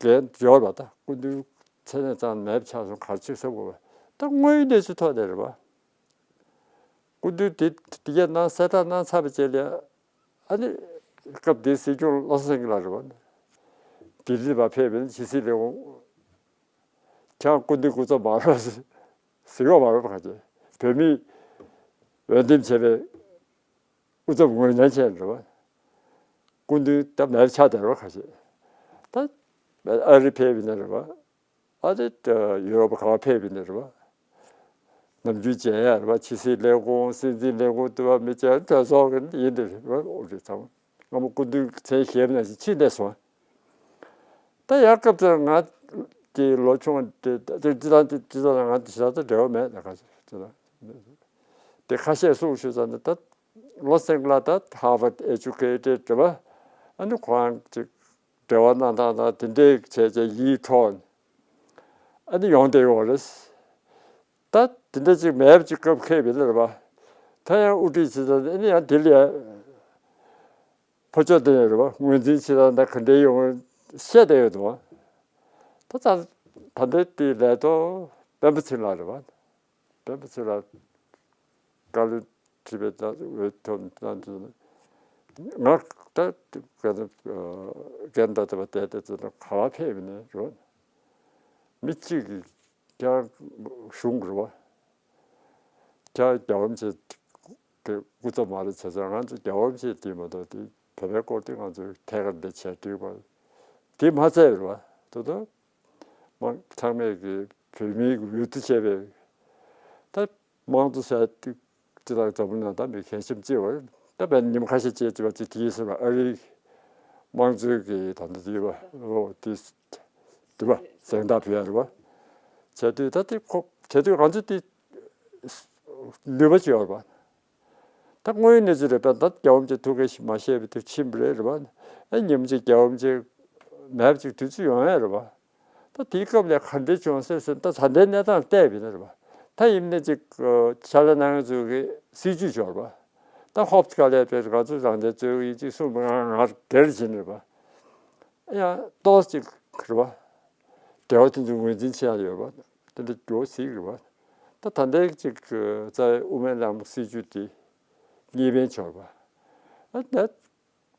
འགན་འབྱོར་བ་ད་སྐུ་མདུན་མཚན་གནས་གཙང་མེད་པ་ཆགས་སོང་། ག་རེ་བྱེད་ས་དགོས་པ་ད་དངོས་ཡོད་གནས་ཚུལ་ཐོག་ནས་རེད་བ། སྐུ་མདུན་དེ་དེ་གས་གནང་གསལ་བསྒྲགས་གནང་ཚར་བའི་རྗེས་ལ་ཨ་ནི་སྐབས་དེའི་སྲིད་སྐྱོང་བློ་བཟང་སེང་གེ་ལགས་རེད་བ། ལྡི་ལི་ལ་ཕེབས་པའི་ཕྱི་སྲིད་ལས་ཁུངས་ཁྱེད་རང་སྐུ་མདུན་སྐུ་ཚབ་མ་རེད་ཟེར་བ་མ་རེད་པ། ག་ཅེ་བོད་མིས་འོས་འདེམས་བྱས་པའི་སྐུ་ཚབ་ངོས་ལེན་བྱས་རེད་བ། སྐུ་མདུན་ད་མེད་ཆགས་བསྡད་རེད་བ། ག་ཅེ་ད་ཨ་རི་ཕེབས་པ་ཡིན་ན་རེད་བ། ཨ་ནི་ཡུ་རོབ་གང་ཕེབས་པ་ཡིན་ན་རེད་བ། ནམ་རྒྱུན་མཇལ་ཡ་རེད་བ། ཕྱི་སྲིད་ལས་ཁུངས་སྲིད་འཛིན་ལས་ཁུངས་དུ་བ་མི་མཇལ་གྲོས་ཚོགས་ཀྱི་ཡིན་དེ་རེད་བ། འོ་རེད་ཚང་མ་སྔ་མོ་སྐུ་མདུན་མཚན་བཞེས་པ་ནང་བཞིན་ཕྱིན་བསྡད་སོང་། ད་ཡང་སྐབས་དེར་ང་དེ་ལོ་ཆུང་དེ་དེ་སྤྱི་བཏང་དེ་སྤྱི་བཏང་ང་དེ་ཞེ་དྲག་འབྲེལ་བ་མེད་ད་ག་ཚོད་དེ་ཁ་ཤས་གསུངས་ཞུས་ཙང་ད་བློ་སེང་ལ་ད་Harvard educated རེད་བ། ཨ་ནི་ཁོ་རང་ཅིག་འབྲེལ་བ་གནང་སྟངས་དང་དེ་འདྲའི་བྱས་བྱས་ཡིད་འཕྲོག་ཨ་ནི་ཡོང་བསྡད་ཡོད་རེད། ད་དེ་འདྲ་ཅིག་མེད་པ་ཅིག་སྐབས་འཁེལ་བ་རེད་བ། ད་ཡང་དབུ་ཁྲིད་བྱེད་ཙང་ཨ་ནི་ཡང་དེ་ལ་ཡང་ཕར་ཕྱོགས་དེ་ནས་རེད་བ། ངོས་འཛིན་བྱེད་སྟངས་ད་ག་འདྲའི་ཡོང་བཤད་བསྡད་ཡོད་འདུག་ད་ད་ད་ལྟའི་དེ་ལས་ཐོག་སྤེན་པ་ཚེ་རིང་ལགས་རེད་བ། སྤེན་པ་ཚེ་རིང་བཀའ་བློན་ཁྲི་པའི་གནང་འོས་ཐོབ་གནང་དུས་ང་ད་ག་ཚོད་རྒན་ད་ལྟ་བ་བསྡད་དེ་ཚོ་ག་བ་ཕེབས་ནས་རོ། མི་གཅིག་གིས་ཀྱང་གཞུང་རེད་བ། ཀྱང་རྒྱལ་བ་རིན་པོ་ཆེ་གི་སྐུ་ཚབ་མ་རེད་བྱས་ཙང་ང་ཚོ་རྒྱལ་བ་རིན་པོ་ཆེ་དེ་མ་གཏོགས་དེ་བོད་པའི་སྐོར་དེ་ང་ཚོས་ཐད་ཀར་འདི་བྱས་བསྒྲིགས་པ་དེ་མ་ཚད་རེད་བ། དོ་དོ། མང་ཚང་མས་ཀྱི་བོད་མིའི་འོས་བསྡུ་བྱས་པའི་ད་དམངས་གཙོ་ཟེར་དེ་དེ་དག་འཛམ་བུ་གླིང་ད་མི་གལ་ཆེན་བརྩི་བ་ད་བས་ཉིན་ཁ་ཤས་བྱས་བརྩི་བ་ཅིག་དེ་ཡིན་ཟེར་བ། ཨ་རིའི་དམངས་གཙོའི་གི་ད་ལྟ་དེ་བ་ཨོ་དེ་དེ་བ་གཟེངས་རྟགས་ཕུལ་ཡ་རེད་བ། བྱས་དུས་ད་དེ་ཁོ་བྱས་དུས་ང་ཚོ་དེ་ནུས་པ་ཅིག་ཡོད་རེད་བ། ད་དངོས་ཡོད་གནས་ཚུལ་རེད་པ། ད་རྒྱལ་བ་རིན་པོ་ཆེ་ཐུགས་འགན་ཞིག་མ་བཞེས་པའི་དུས་ཕྱིན་པ་རེད་རེད་བ། ཨ་ཉིན་མོ་ཅིག་རྒྱལ་བ་རིན་པོ་ཆེ་མེད་པ་ཅིག་དུས་ཚོད་ཡོང་ཡ་རེད་བ། ད་དེའི་སྐབས་ལ་ག་འདྲས་བྱུང་སོང་ཟེར་ད་ད་ལྟའི་གནས་སྟངས་བལྟས་པ་ཡིན་ན་རེད་བ། ད་ཡིན་ནའི་ཅིག་ཕྱག་ལས་གནང་མཁན་ཚོ་གི་སྲིད་ཇུས་ཅིག་ཡོད་རེད་བ། ད་ཧོབ་ཀ་ལས་པའི་ང་ཚོ་རང་བཙན་རྩོད་ཀྱི་ཡིན་ཅིག་གསུངས་པ་ང་ང་སྒེར་བྱས་ནས་རེད་བ། ཡང་ཏོག་ཙམ་རེད་བ། འབྲེལ་བ་དེ་ཚོ་ངོས་འཛིན་བྱེད་ཡ་ཡོད་པ། དེ་འདྲ་འགྱུར་བ་ཞིག་རེད་བ། ད་ད་ལྟའི་ཅིག་རྩ་བའི་དབུ་མའི་ལམ་སྲིད་ཇུས་དེ་གཉིས་ཕན་ཆོག་པ། ཨ་ད་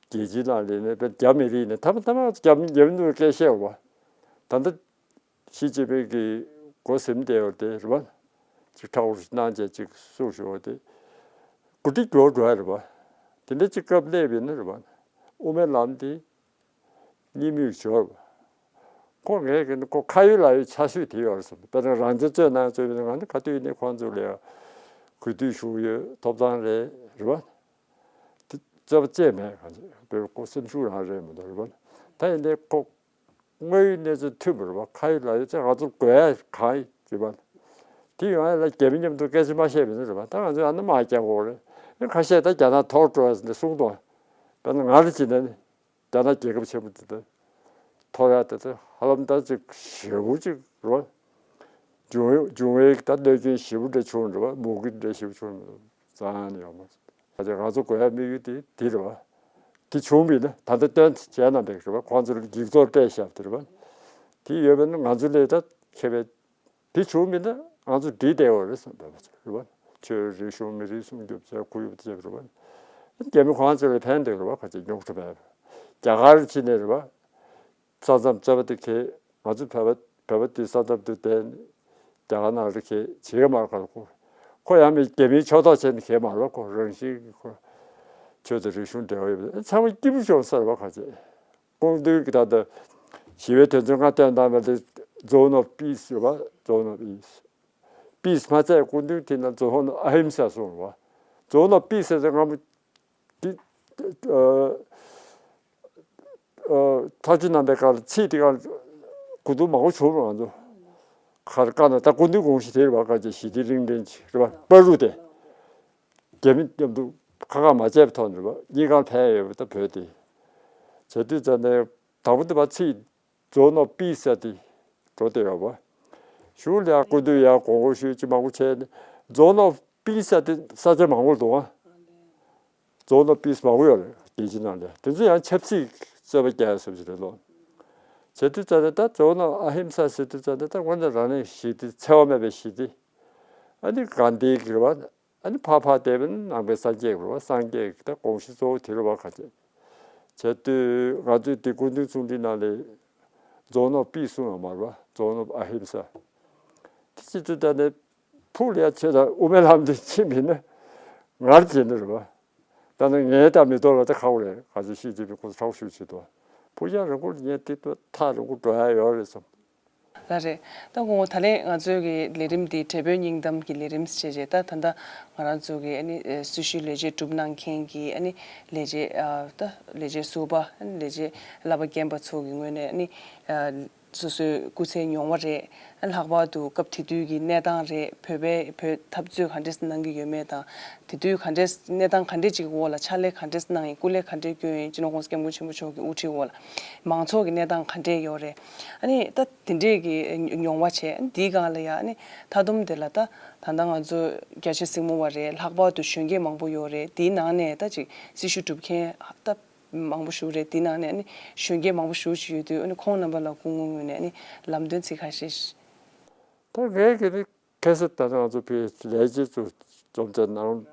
རྒྱལ་སྤྱིའི་ནང་ལས་ནས་དཔེ་རྒྱ་མི་རིགས་ནས་ཐ་མ་ཐ་མ་རྒྱ་མི་རྒྱ་མི་ནང་སྐད་བཤད་བ། ད་ལྟ་ཞི་ཅིན་ཕིང་གིས་འགོ་ཟིན་བསྡད་ཡོད་དེ་རེད་བ། ཅིག་ཁྲག་འུར་གནང་བྱས་ཅིག་གསུངས་ཞུ་བ་དེ་གོ་སྒྲིག་འགྱུར་འགྲོ་ཡ་རེད་བ། དེ་འདྲ་ཅིག་སྐབས་སླེབས་ཡིན་ན་རེད་བ། དབུ་མའི་ལམ་དེ་གཉིས་མོས་སྦྱོར་བ། ཁོ་ངས་ཀྱི་ཁོ་ཁ་ཡོད་ལག་ཡོད་ཆ་ཤོས་དེ་ཡོད་རེད་བསམ། དཔེར་ན་རང་བཙན་རྩོད་གནང་རྩོད་པའི་ང་ནི་ག་དུས་ནས་ཁོང་ཚོ་ལ་གུས་འདུད་ཞུ་ཡོད། ཐོབ་ཐང་རེད་རེད་བ། དེ་རྩོད་པ་རྩེད་མེད་གང་ཚོད་དཔེར་ཁོ་སེམས་ཤུགས་རང་རེད་མི་འདུག་རེད་བ། ད་ཡིན་ནའི་ཁོ་དངོས་ཡོད་གནས་ཚུལ་མཐུན་པ་རེད་བ། ཁ་ཡོད་ལག་ཡོད་ཚེ་ང་ཚོར་དགོས་ཡ་གང་ཡིན་རེད་བ། དེ་ཡོང་ཡ་ལ་རྒྱ་མི་མཉམ་དུ་སྐད་ཆ་མ་བཤད་པ་ཡིན་ན་རེད་བ། ད་ང་ཚོས་ཨ་ནི་མ་རྒྱག་དགོས་རེད། ཨ་ཁ་ཤས་ད་རྒྱ་ནག་འཐོར་འགྲོ་ཡ་ཟེར་ནས་གསུངས་དང་། དཔེར་ན་ང་རང་བྱས་ན་ནི། རྒྱ་ནག་རྒྱལ་ཁབ་ཆེན་པོ་དེ་དང་། ཐོ་ར་དེ་དང་ཧ་ལམ་ད་ཅིག་ཞེ་པོ་ཅིག་རོ། འབྱུང་འབྱུང་བའི་ད་གནོད་སྐྱོན་ཞེ་པོ་འདྲ་བྱུང་རེད་བ། མུ་གེ་འདྲ་ཞེ་པོ་བྱུང་རེད། རྩ་ནས་ཡོང་མ་སོང་། ད་ཅིག་ང་ཚོ་དགོས་ཡ་དམིགས་ཡུལ་དེ་དེ་རེད་བ། དེ་བྱུང་བས་ན་ད་ལྟ་སྟོན་བྱས་ན་འདེགས་རེད་བ། ཁོང་ཚོར་འགྱིག་ཐོག་སྤྲད་བཞག་དེ་རེད་བ། དེ་ཡོད་པས་ན་ང་ཚོ་ལས་ད་མཁས་པའི། དེ་བྱུང་མིན་ན་ང་ཚོ་འགྲིག་བསྡད་ཡོད་རེད་བསམ་པའི་བར་རེད་བ། ཆོས་རིག་གཞུང་མི་རིགས་སྲུང་སྐྱོབ་བྱས་ཁོར་ཡུག་བྱས་རེད་བ། རྒྱ་མི་ཁོང་ཚོ་ལ་ཕན་འདོད་རེད་བ། ཁ་ཅིག་ཉོག་ཁྲ་བས་རྒྱ་གར་ཕྱི་ནས་རེད་བ། ས་མཚམས་རྩོད་པ་དེ་གས་ང་ཚོ་བོད་པ་བོད་པ་དེ་ས་མཚམས་དུ་བསྡད་རྒྱ་གར་ནང་ལ་གས་བྱེད་ཀྱི་མ་རེད་ཁོ། ཁོ་ཡང་མི་རྒྱ་མིའི་ཕྱོགས་གཏོགས་བྱས་ནས་གས་མ་རེད་ཁོ། རང་བཞིན་གྱི་ཁོ་ཆོས་དང་རིག་གཞུང་འབྲེལ་བ་ཡོད་པ་ཚང་མ་སྐྱིད་པོ་བྱུང་ས་རེད་བ་ཁ་ཅིག་སྐུ་མདུན་གྱི་ད་ལྟ་ཞི་བའི་དོན་ཚན་ལྔ་བཏོན་བཏང་བ་དེ་Zone of Peace རེད་བ། Zone of Peace། Peace མ་ཚད་སྐུ་མདུན་དེ་ན་Zone of Ahimsa གསུངས་རེད་བ། མཛོ་ནོར་པི་ཟེར་ཏེ་སྔ་མོ་འདི་ཨ་ཨ་ཐག་གཅོད་གནང་པའི་སྐབས་ལ་ཚིག་དེ་ག་གོ་བསྡུར་མང་པོ་བྱུང་རུང་ང་ཚོ་ག་རེ་བཀའ་གནང་ད་སྐུ་མདུན་དགོངས་གཞི་དེ་རེད་བ། བཀའ་རྒྱ་ཞི་བདེ་གླིང་ཕྲན་གྱི་རེད་བ། བར་རུ་དེ་རྒྱ་མི་མཉམ་དུ་ཁ་ཁ་མ་བྱས་པའི་ཐོག་ནས་རེད་བ། གཉིས་ཀར་ཕན་ཡོད་པ་ད་བོད་དེ་བྱེད་དུས་ཙམ་ནས་དང་པོ་དེ་བ་ཚིག་མཛོ་ནོར་པི་ཟེར་དེ་འགྲོ་བསྡད་ཡོད་པ། གཞུག་ལ་ཡང་སྐུ་མདུན་ཡང་དགོངས་སྐོར་ཞུས་ཅི་མང་པོ་བྱས་ནས་མཛོ་ནོར་པི་ཟེར་དེ་ས་ཆ་མང་པོར་འདུག་ཨ། མཛོ་ནོར་པི་ཟེར་མང་པོ་ཡོད་རེད་རྒྱལ་སྤྱི་ནང་ལ། དེ་ཚོ་ཡང་ཆབ་སྲིད་རྩོད་པ་རྒྱག་ཡ་བཟོ་ཞིག་རེད་ལོ། བྱེད་དུས་ཙམ་ནས་ད་མཛོ་ནོར་ཨ་ཧིམ་ས་ཟེར་དུས་ཙམ་ནས་ད་དངོས་གནས་རང་ལས་ཞི་བདེ་འཚེ་བ་མེད་པའི་ཞི་བདེ། ཨ་ནི་གྷན་དྷི་གི་རེད་བ། ཨ་ནི་ཕར་ཕར་བལྟས་པ་ནི་ནང་པའི་སངས་རྒྱས་རེད་བ། སངས་རྒྱས་ཀྱི་ད་དགོངས་གཞི་གཙོ་བོ་དེ་རེད་བ། ག་ཅེ་བྱེད་དུས་ང་ཚོས་དེ་སྐུ་མདུན་གསུང་འཕྲིན་ནང་ལས་མཛོ་ནོར་པི་གསུང་ཡོད་མ་རེད་བ། མཛོ་ནོར་ཨ་ཧིམ་ས། དེ་བྱེད་དུས་ད་ནི་ཕུགས་ལ་ཡ་ཆེ་ད་དབུ་མའི་ལམ་དུ་ཕྱིན་པ་ཡིན་ན་ངར་བྱེད་ནི་རེད་བ། ད་ནི་ངའི་ད་མི་ཐོག་ལ་ད་ཁག་པོ་རེད། ག་ཚོད་ཤེས་ཀྱི་མི་ཁོ་ཚོ་ཁག་པོ་ཞིག་བྱེད་དོ། ཕུགས་ཀྱང་རིང་པོ་ངས་དེ་ཐག་རིང་པོ་འགྲོ་ཡ་ཡོད་རེད་བསམ། ལགས་རེད། ད་ངོ་ད་ལན་ང་ཚོའི་གི་ལས་རིམ་འདི་བགྲེས་པོའི་སྙིང་གཏམ་གྱི་ལས་རིམ་ཞེས་བྱས། ད་ད་ལྟ་ང་རང་ཚོ་གི་ཨ་ནི་ཨེ་སྲི་ཞུའི་ལས་བྱེད་སྒྲུབ་གནང་མཁན་གྱི་ཨ་ནི་ལས་བྱེད་ཨ་ད་ལས་བྱེད་ཟུར་པ་ཨ་ནི་ལས་བྱེད་བསླབ་པ་རྒན་པ་ཚོ་གི་ངོས་ནས་ཨ་ནི་ཨ་སོ་སོའི་སྐུ་ཚེའི་མྱོང་བ་རེད། ཨ་ལྷག་པར་དུ་སྐབས་དེ་དུས་ཀྱི་གནས་སྟངས་རེད། བོད་པའི་བོད་འཐབ་རྩོད་ག་འདྲས་གནང་གི་ཡོད་མེད་དང་། དེ་དུས་ག་འདྲས་གནས་སྟངས་ག་འདྲས་ཅིག་གི་འོག་ལ་ཕྱག་ལས་ག་འདྲས་གནང་ཡིན། སྐུ་ལས་ག་འདྲས་བསྐྱོན་ཡིན། སྤྱི་ནོར་༸གོང་ས་༸སྐྱབས་མགོན་ཆེན་པོ་མཆོག་གི་དབུ་ཁྲིད་འོག་ལ་མང་ཚོགས་ཀྱི་གནས་སྟངས་ག་འདྲས་ཡོད་རེད། ཨ་ནི་ད་དེ་འདྲས་ཀྱི་མྱོང་བ་བྱས། ཨ་ནི་དེའི་སྒང་ལ་ཡ་ཨ་ནི་མཐའ་སྡོམ་དེ་ལ་ད་ད་ལྟ་ང་ཚོ་རྒྱ་ཆེ་གཟིགས་མོ་བ་རེད། ལྷག་པར་དུ་གཞོན་སྐྱེས་མང་པོ་ཡོད་རེད། དེའི་ནང་ནས་ད་ཅིག་སྲི་ཞུ་སྒྲུབ་མཁན་ད་མང་པོ་ཞིག་རེད། དེ་ནང་ནས་ཨ་ནི་གཞོན་སྐྱེས་མང་པོ་ཞིག་ཡོད་དུས། ཨ་ནི་ཁོང་རྣམ་པ་ལ་སྐུ་ངོ་ངོས་ནས་ཨ་ནི་ལམ་སྟོན་ཚིག་ཁ་ཤས། ད་ངས་གི་ནི་ཁ་སང་ད་ང་ཚོ་བོད་ལས་བྱེད་ཚོ་འཛོམས་ཚར་ནང་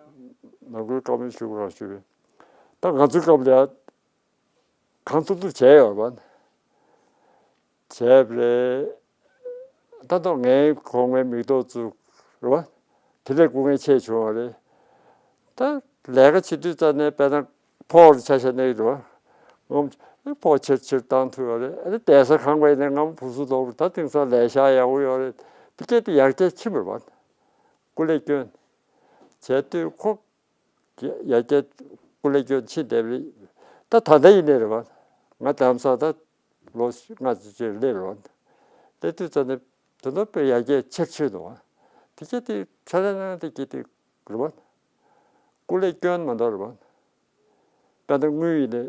ནང་ཁུལ་བཀའ་མོལ་ཞུ་དགོས་རང་ཞུ་བས། ད་ང་ཚོའི་སྐབས་ལ་གང་ཐུབ་ཐུབ་བྱས་ཡོད་པ། བྱས་པ་རེད། ད་ལྟ་ངའི་གོང་མའི་མིག་ཐོག་ཚུར་རེད་བ། དེ་ལས་སྐུ་ངལ་ཆེ་བྱུང་བ་རེད། ད་ལས་ཀ་བྱེད་དུས་ཙམ་ནས་དཔེར་ན་ཕོགས་ཆ་བཞག་ནས་རེད་བ། ངམ་ཕོགས་ཆེར་ཆེར་བཏང་ཐུབ་ཡོད་རེད། ཨ་ནི་བསྡད་ས་གང་བས་ནས་ངམ་བུ་སུ་ལོག་ད་དེང་སང་ལས་ཤག་ཡག་པོ་ཡོད་རེད། དེ་སྐད་དེ་ཡར་རྒྱས་ཕྱིན་པ་རེད་བ། སྐུ་ལས་སྐྱོན་བྱས་དུས་ཁོ་ཡར་རྒྱས་སྐུ་ལས་སྐྱོན་ཕྱིན་བསྡད་པ་རེད། ད་ད་ལྟ་ཡིན་ནའི་རེད་བ། ང་དེང་སང་ད་ལོ་ལྔ་བཅུ་ཅིག་སླེབས་རེད་བ། སླེབས་དུས་ཙམ་ནས་དེ་ལོ་དཔེ་ཡར་རྒྱས་ཆེར་ཕྱིན་འདུག་བ། དེ་སྐད་དེ་ཕྱག་ལས་གནང་དེ་སྐད་དེ་རེད་བ། སྐུ་ལས་སྐྱོན་མ་གཏོགས་རེད་བ། དཔེར་ན་དངུལ་ཡིན་ནའི་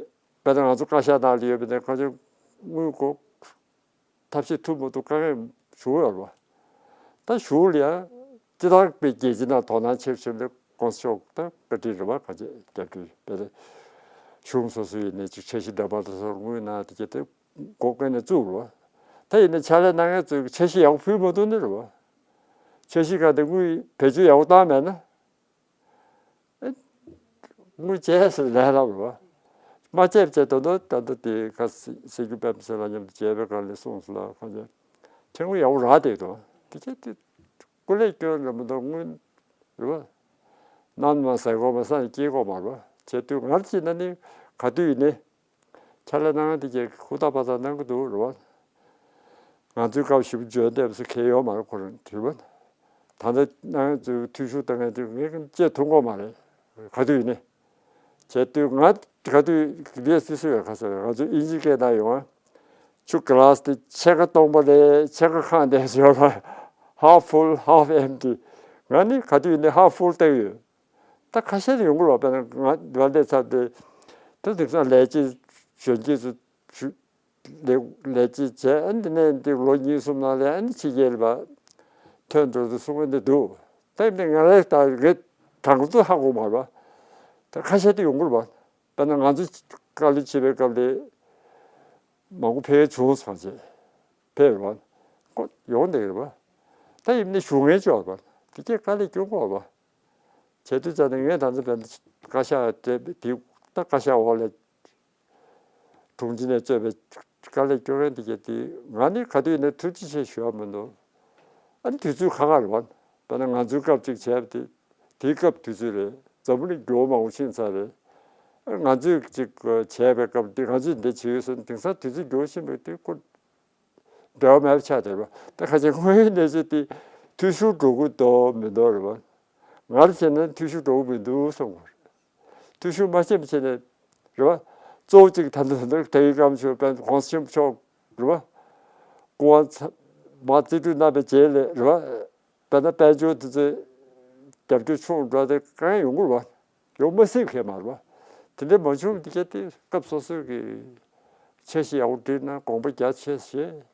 དཔེར་ན་ང་ཚོ་བཀའ་ཤག་ནང་ལ་ཡོད་པའི་ནས་ཁ་ཆེ་དངུལ་གོ་ཐབས་ཤེས་ཐུབ་མ་ཐུབ་དཀའ་ངལ་ཞུ་ཡོད་རེད་བ། ད་ཞུ་ལ་ཡང་སྤྱི་བཏང་དཔེ་རྒྱལ་སྤྱི་ནང་དོ་སྣང་ཆེ་ཆེ་ལས་༸གོང་ས་མཆོག་ད་བཀའ་དྲིན་རེད་བ། ག་ཅེ་རྒྱབ་སྐྱོར་དཔེ་ལ་གཞུང་སོ་སོ་ཡིན་ནའི་ཅིག་འཆར་གཞི་འདྲ་པར་དུ་སོར་དངུལ་ནང་དེ་གྱད་དེ་འགོ་ཀུན་ནས་བཙུགས་རེད་བ། ད་ཡིན་ནའི་ཕྱག་ལས་གནང་མཁན་ཚོས་འཆར་གཞི་ཡག་པོ་ཕུལ་མ་ཐུབ་ནི་རེད་བ། འཆར་གཞི་ག་དེ་དངུལ་བེད་སྤྱོད་ཡག་པོ་བཏང་མེད་ན། དངུལ་བཅས་སུ་ལས་སླ་བ། མ་བཅས་བཅས་དོན་དུ་ད་ལྟ་དེ་ཁ་སི་སི་ཀུ་པེམ་སེ་ལ་མཉམ་དུ་མཇལ་བའི་སྒང་ལས་གསུངས་སོང་ལ། ཁོང་ཚོས་ཁྱེད་དངུལ་ཡག་པོ་རག་བསྡད་འདུག་དེ་ཁྱེད་དེ་སྐུ་ལས་སྐྱོན་རེད་མ་གཏོགས་དངུལ་རེད་བ། གནམ་མ་ཟེར་གོ་མ་ས་ནས་སྐྱེལ་གོ་མ་རེད་བ། བྱས་དུས་ངར་ཅིག་ན་ནི་ག་དུས་ཡིན་ནའི། ཕྱག་ལས་གནང་མཁན་དེ་གྱད་ཧུར་ཐག་པ་ཐག་གནང་གི་འདུག་རེད་བ། ང་ཚོའི་སྐབས་ཞེ་པོ་འཇོན་བསྡད་པ་སུ་གལ་ཡོད་མ་རེད། ཁོ་རང་དྲིས་པ། ད་ལྟ་གནང་མཁན་ཚོའི་འཐུས་ཤོར་བཏང་མཁན་དེ་ངས་བཅད་ཐུབ་ཀྱི་མ་རེད། ག་དུས་ཡིན་ནའི། བྱས་དུས་ང་ག་དུས་ལས་སྲིད་སུ་ཡོད་ག་ཟེར་བས། ང་ཚོ་དབྱིན་ཇིའི་སྐད་ནང་ཡོང་ང་། ཆུ་གི་ལ་སི་དེ་ཕྱེད་ཀ་སྟོང་པ་རེད། ཕྱེད་ཀ་ཁེངས་བསྡད་ཟེར་བ། Half full, half empty། ང་ནི་ག་དུས་ཡིན་ནའི་half full་བལྟས་ཡོད། ད་ཁ་ཤས་ཡོང་གི་རེད་བ། དཔེར་ན་ང་འདི་པར་སླེབས་ཚར་དུས་ད་དེང་སང་ལས་བྱེད་གཞོན་སྐྱེས་ཚོ་ཞུ་ལས་ལས་བྱེད་བྱས། ཨ་ནི་དེ་ནས་འདི་ལོ་གཉིས་གསུམ་ནང་ལ་ཨ་ནི་ཕྱི་རྒྱལ་ལ་ཐོན་འགྲོ་དུས་གསུང་གི་འདི་འདུག་ད་ཡིན་ནའི་ང་རང་ད་རེད་དྲང་པོ་ཧ་གོ་མ་རེད་བ། ད་ཁ་ཤས་དེ་ཡོང་གི་རེད་བ། དཔེར་ན་ང་ཚོ་བཀའ་བློན་བྱེད་པའི་སྐབས་ལ་མང་པོ་ཕེབས་བྱུང་སོང་བྱས། ཕེབས་རེད་བ། ཁོ་ཡོང་བསྡད་རེད་བ། ད་ཡིན་ནའི་ཞུ་མཁན་ཅིག་ཡོད་རེད་བ། དེ་གྱད་དཀའ་ལས་སྐྱོན་གྱི་ཡོད་རེད་བ། བྱས་དུས་ཙམ་ནས་ངས་ད་ཚོ་བན་བཀའ་ཤག་སྤྲད་པའི་དེ་ད་བཀའ་ཤག་འོག་ལ་དྲུང་ཆེ་ནས་གཙོས་པའི་དཀའ་ལས་སྐྱོན་མཁན་དེ་གྱད་དེ་ང་ནི་ག་དུས་ནས་ཐུགས་རྗེ་ཆེ་ཞུ་ཡ་མི་འདུག་ཨ་ནི་དུས་ཚོད་ཁག་ཁག་རེད་བ། དཔེར་ན་ང་ཚོའི་སྐབས་ཅིག་བྱས་པ་དེ་དེའི་སྐབས་དུས་ཚོད་རེད། འཛམ་བུ་གླིང་འགྱུར་བ་མང་པོ་ཕྱིན་ཚར་རེད། ཨ་ང་ཚོས་ཅིག་བྱས་པའི་སྐབས་འདི་ང་ཚོས་འདི་བྱེད་ཡོད་ཟེར་ན་དེང་སང་དུས་ཚོད་འགྱུར་བ་ཕྱིན་པའི་དེ་ཁོ་འབྲེལ་བ་མེད་པ་ཆགས་བསྡད་རེད་བ། ད་ཁ་ཅིག་དངོས་ཡོད་གནས་ཚུལ་དེ་འཐུས་ཤོར་འགྲོ་གི་འདུག་མི་འདུག་རེད་བ། ང་ལ་བྱས་ན་འཐུས་ཤོར་འགྲོ་གི་མི་འདུག་བསམ་གི་རེད། འཐུས་ཤོར་མ་བྱས་པ་བྱས་ནས་རེད་བ། གཙོ་བོ་གཅིག་ད་ལྟ་ད་ལྟ་དེ་གའི་སྐར་མ་ཆོས་དཔལ་གོང་ས་ཆེན་པོ་མཆོག་རེད་བ། སྐུ་དབང་ཚ་མར་རྩིས་སྤྲོད་གནང་པའི་རྗེས་ལ་རེད་བ། དཔེར་ན་དཔལ་འབྱོར་དེ་ཚོའི་རྒྱབ་སྐྱོར་ཆུང་འགྲོ་དེ་གང་ཡོང་གི་རེད་བ། ཡོང་མ་སྲིད་མཁན་མ་རེད་བ། དེ་འདྲ་མ་བྱུང་། འདི་ག་དེ་སྐབས་སོ་སོའི་གི་འཆར་གཞི་ཡག་པོ་བསྒྲིགས་ན་དགོངས་པ་རྒྱ་ཆེ་བཞེས།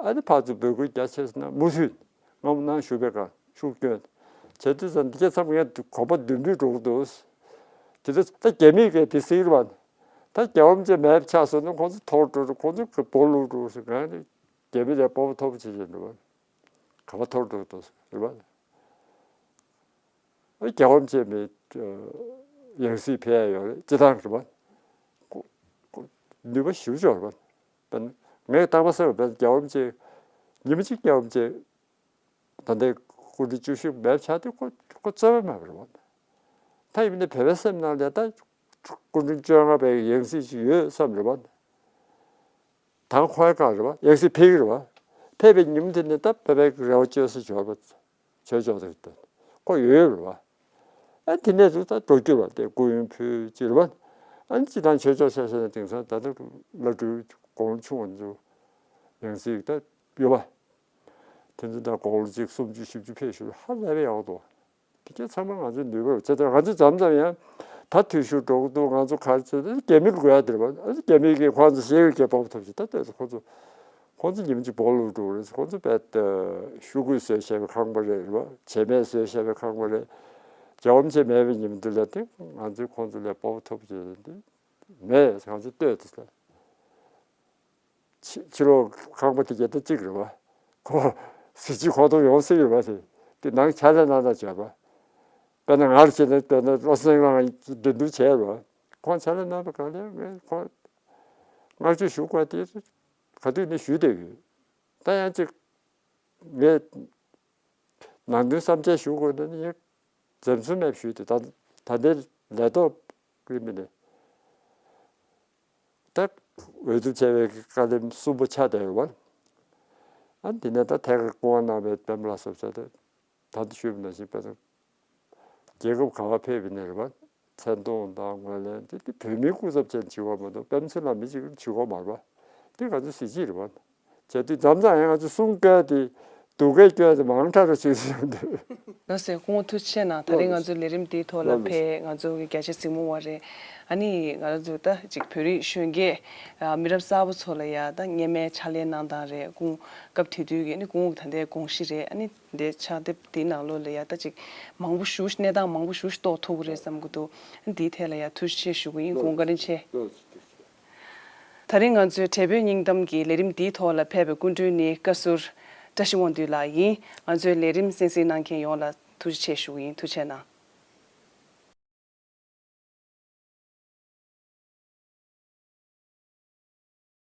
ཨ་ནི་ཕར་ཚུར་འབོད་སྐུལ་རྒྱ་ཆེ་ཟེར་ན་མུ་མཐུད་སྔ་མོ་ནང་ཞུ་བའི་སྒང་ཤུགས་བསྐྱོན། བྱས་དུས་ཙམ་འདི་ག་ཚང་མ་ངས་གོམ་པ་མདུན་སྤོས་འགྲོ་གི་འདུག། དེ་ཚོ་ད་རྒྱ་མིས་གས་དེ་སྲིད་བ། ད་རྒྱལ་བ་རིན་པོ་ཆེ་མེད་པ་ཆགས་སོང་ན་ཁོང་ཚོ་འཐོར་འགྲོ་རེད། ཁོང་ཚོ་གི་སྦོ་ལུག་འགྲོ་ཟེར། གང་ནས་རྒྱ་མི་ལ་སྤོབས་པ་མཐོ་པོ་བྱེད་བཞིན་འགྲོ་བ། ག་པར་འཐོར་འགྲོ་གི་འདུག་རེད་བ། རྒྱལ་བ་རིན་པོ་ཆེ་མེད་ཡང་སྲིད་ཕེབས་ཡ་ཡོད་རེད། སྤྱི་བཏང་རེད་བ། ཁོ་ཁོ་ནུས་པ་ཞེ་པོ་ཅིག་ཡོད་རེད་བ། དཔེར་ན་ངས་རྟག་པར་བསམ་པ་རྒྱལ་བ་རིན་པོ་ཆེ་ཉི་མ་གཅིག་རྒྱལ་བ་རིན་པོ་ཆེ་ད་ལྟའི་སྐུ་ཕྲེང་བཅུ་བཞི་མེད་པ་ཆགས་དུས་ཁོ་ཁོ་རྩ་བ་མེད་པ་རེད་བ། ད་ཡིན་ནའི་བོད་པའི་སེམས་ནང་ལ་ད་སྐུ་ཕྲེང་བཅོ་ལྔ་པའི་ཡང་སྲིད་ཅིག་ཡོད་བསམ་རེད་བ། ད་ཁོའི་སྒང་རེད་བ། ཡང་སྲིད་ཕེབས་ཀྱི་རེད་བ། ཕེབས་པའི་ཉིན་མོ་དེ་ནས་ད་བོད་པའི་རེ་བ་བཅོལ་ས་ཡོད་པ། བྱོས་ཆོག་ཟེར་ཏེ་ཁོ་ཡོད་རེད་བ། ཨ་དེ་ནས་ཚུར་ད་འགྲོ་རྒྱུ་རེད་བ། དེ་སྐུ་ཡོན་ཕུལ་ཅིག་རེད་བ། ཨ་ནི་སྤྱི་བཏང་བྱོས་ཆོག་ཟེར་ཟེར་ན། དེང་སང་ད་ལྟ་བླ་སྤྲུལ་དགུང་ལོ་ཆུང་བ་ཚོ་ཡང་སྲིད་ད་ཡོད་བ། དེ་ཚོ་ད་དགུང་ལོ་གཅིག་སུམ་ཅུ་བཞི་བཅུ་ཕེབས་ཞུ་ཧ་ལས་པའི་ཡག་འདུག། དེ་གས་ཚང་མ་ང་ཚོའི་ནུས་པ་རེད། བྱས་ཙང་ང་ཚོས་མཚམས་མཚམས་ཡང་ད་འཐུས་ཤོར་འགྲོ་གི་འདུག། ང་ཚོ་ག་རེ་བྱེད། རྒྱ་མི་ལ་དགོས་ཡ་དེ་རེད་བ། རྒྱ་མི་གིས་ཁོང་ཚོ་ཤེས་ཡོད་ཀྱི་སྤོབས་པ་ཐོབ་ཅིག། ད་ལྟ་ཁོ་ཚོ་ཁོང་ཚོ་ཉིན་གཅིག་སྦོ་ལུག་འགྲོ་རེད། ཁོང་ཚོ་རྦད་དེ་ཤོག་གུས་བཟོས་བཞག་པའི་ཁང་པ་རེད་བ། བྱེ་མས་བཟོས་བཞག་པའི་ཁང་པ་རེད། རྒྱལ་བ་རིན་པོ་ཆེ་མེད་པའི་ཉིན་དེ་ལ་དེ་ང་ཚོས་ཁོང་ཚོ་ལ་སྤོབས་པ་ཐོབ་ཅིག་དེ་མེད། ང་ཚོས་ལྟོས་དེ་ལ། ཕྱི་ཕྱི་ལོགས་ཁང་པ་དེ་གྱད་དེ་གཅིག་རེད་བ། ཁོ་གཟི་བརྗིད་གོ་ཐོབ་ཡོང་སྲིད་ཡོད་པ་དེ། དེ་ནང་ཕྱག་ལས་གནང་ན་བྱས་པ། དཔེར་ན་ང་རུ་བྱས་ན་དཔེར་ན་བློ་སེང་རང་འགྲན་བསྡུར་བྱས་རེད་བ། ཁོང་ཕྱག་ལས་གནང་བ་ག་ལེར་ངས་ཁོང་བསྔགས་བརྗོད་ཞུ་དགོས་དེ་ག་དུས་ནས་ཞུས་བསྡད་ཡོད། ད་ཡང་གཅིག་ངས་ནང་དོན་བསམ་འཆར་ཞུ་དགོས་ན་ནི་ངས་འཛེམ་ཟོན་མེད་པ་ཞུས་ཏེ། ད་ད་ལྟའི་ལས་ཐོག་གི་མི་ནས་ད་འོས་བསྡུ་བྱས་པའི་བཀའ་བློན་གསུམ་པ་ཆགས་བསྡད་ཡོད་པ། ཨ་འདི་ནས་ད་ཐད་ཀར་སྐུ་དབང་གནང་བའི་སྤེན་པ་ལགས་སོགས་བྱས་ཏེ། ད་ལྟ་ཞུས་པ་ནང་བཞིན་དཔེར་ན་རྒྱལ་ཁབ་ག་པར་ཕེབས་པ་ཡིན་ནའི་རེད་བ། མཚན་མཐོང་དང་ངོས་ལེན་དེ་དེ་བོད་མིའི་སྐུ་ཚབ་ཅན་བྱེད་དགོས་མ་གཏོགས་སྤེན་པ་ཚེ་རིང་ལགས་མི་གཅིག་བྱེད་དགོས་མ་རེད་བ། དེ་ང་ཚོའི་གཟི་བརྗིད་རེད་བ། བྱས་དུས་མཚམས་མཚམས་ཡང་ང་ཚོ་གསུང་སྐད་དེ་སྡུག་སྐད་སྐྱོན་དེ་མང་དྲགས་རུ་ཕྱིན་སོང་འདུག། ལགས་སོ། སྐུ་ངོ་ཐུགས་རྗེ་ཆེ་གནང་། ད་རེས་ང་ཚོའི་ལས་རིམ་འདིའི་ཐོག་ལ་ཕེབས། ང་ཚོ་གི་རྒྱ་ཆེ་གཟིགས་མོ་བ་རེད། ཨ་ནི་ང་རང་ཚོ་ད་ཅིག་བོད་རིགས་གཞོན་སྐྱེས་མི་རབས་གསར་པ་ཚོ་ལ་ཡ་ད་སྔོན་མའི་ཕྱག་ལས་གནང་སྟངས་རེད། སྐུ་སྐབས་དེ་དུས་ཀྱི་ཨ་ནི་སྐུ་ངོ་ད་ལྟའི་དགོངས་གཞི་རེད། ཨ་ནི་འདི་ཕྱག་དེབ་འདིའི་ནང་ལོགས་ལ་ཡ་ད་ཅིག་མང་པོ་ཞེ་པོ་ཞིག་གནས་སྟངས་མང་པོ་ཞེ་པོ་ཞིག་རྟོགས་ཐུབ་ཀྱི་རེད་བསམ་གྱི་འདུག། ཨ་ནི་འདིའི་ཐད་ལ་ཡ་ཐུགས་རྗེ་ཆེ་ཞུ་གི་ཡིན། སྐུ་ངོ་བཀའ་དྲིན་ཆེ། ད་རིང་ང་ཚོའི་འབྲས་བུའི་སྙིང་གཏམ་གྱི་ལས་རིམ་འདིའི་ཐོག་ལ་ཕེབས་པའི་སྐུ་མགྲོན་ནི་བཀའ་ཟུར་བཀྲ་ཤིས་དབང་འདུས་ལགས་ཡིན། ང་ཚོའི་ལས་རིམ་གསན་གཟིགས་གནང་མཁན་ཡོངས་ལ་ཐུགས་རྗེ་ཆེ་ཞུ་གི་ཡིན། ཐུགས་རྗེ་གནང་།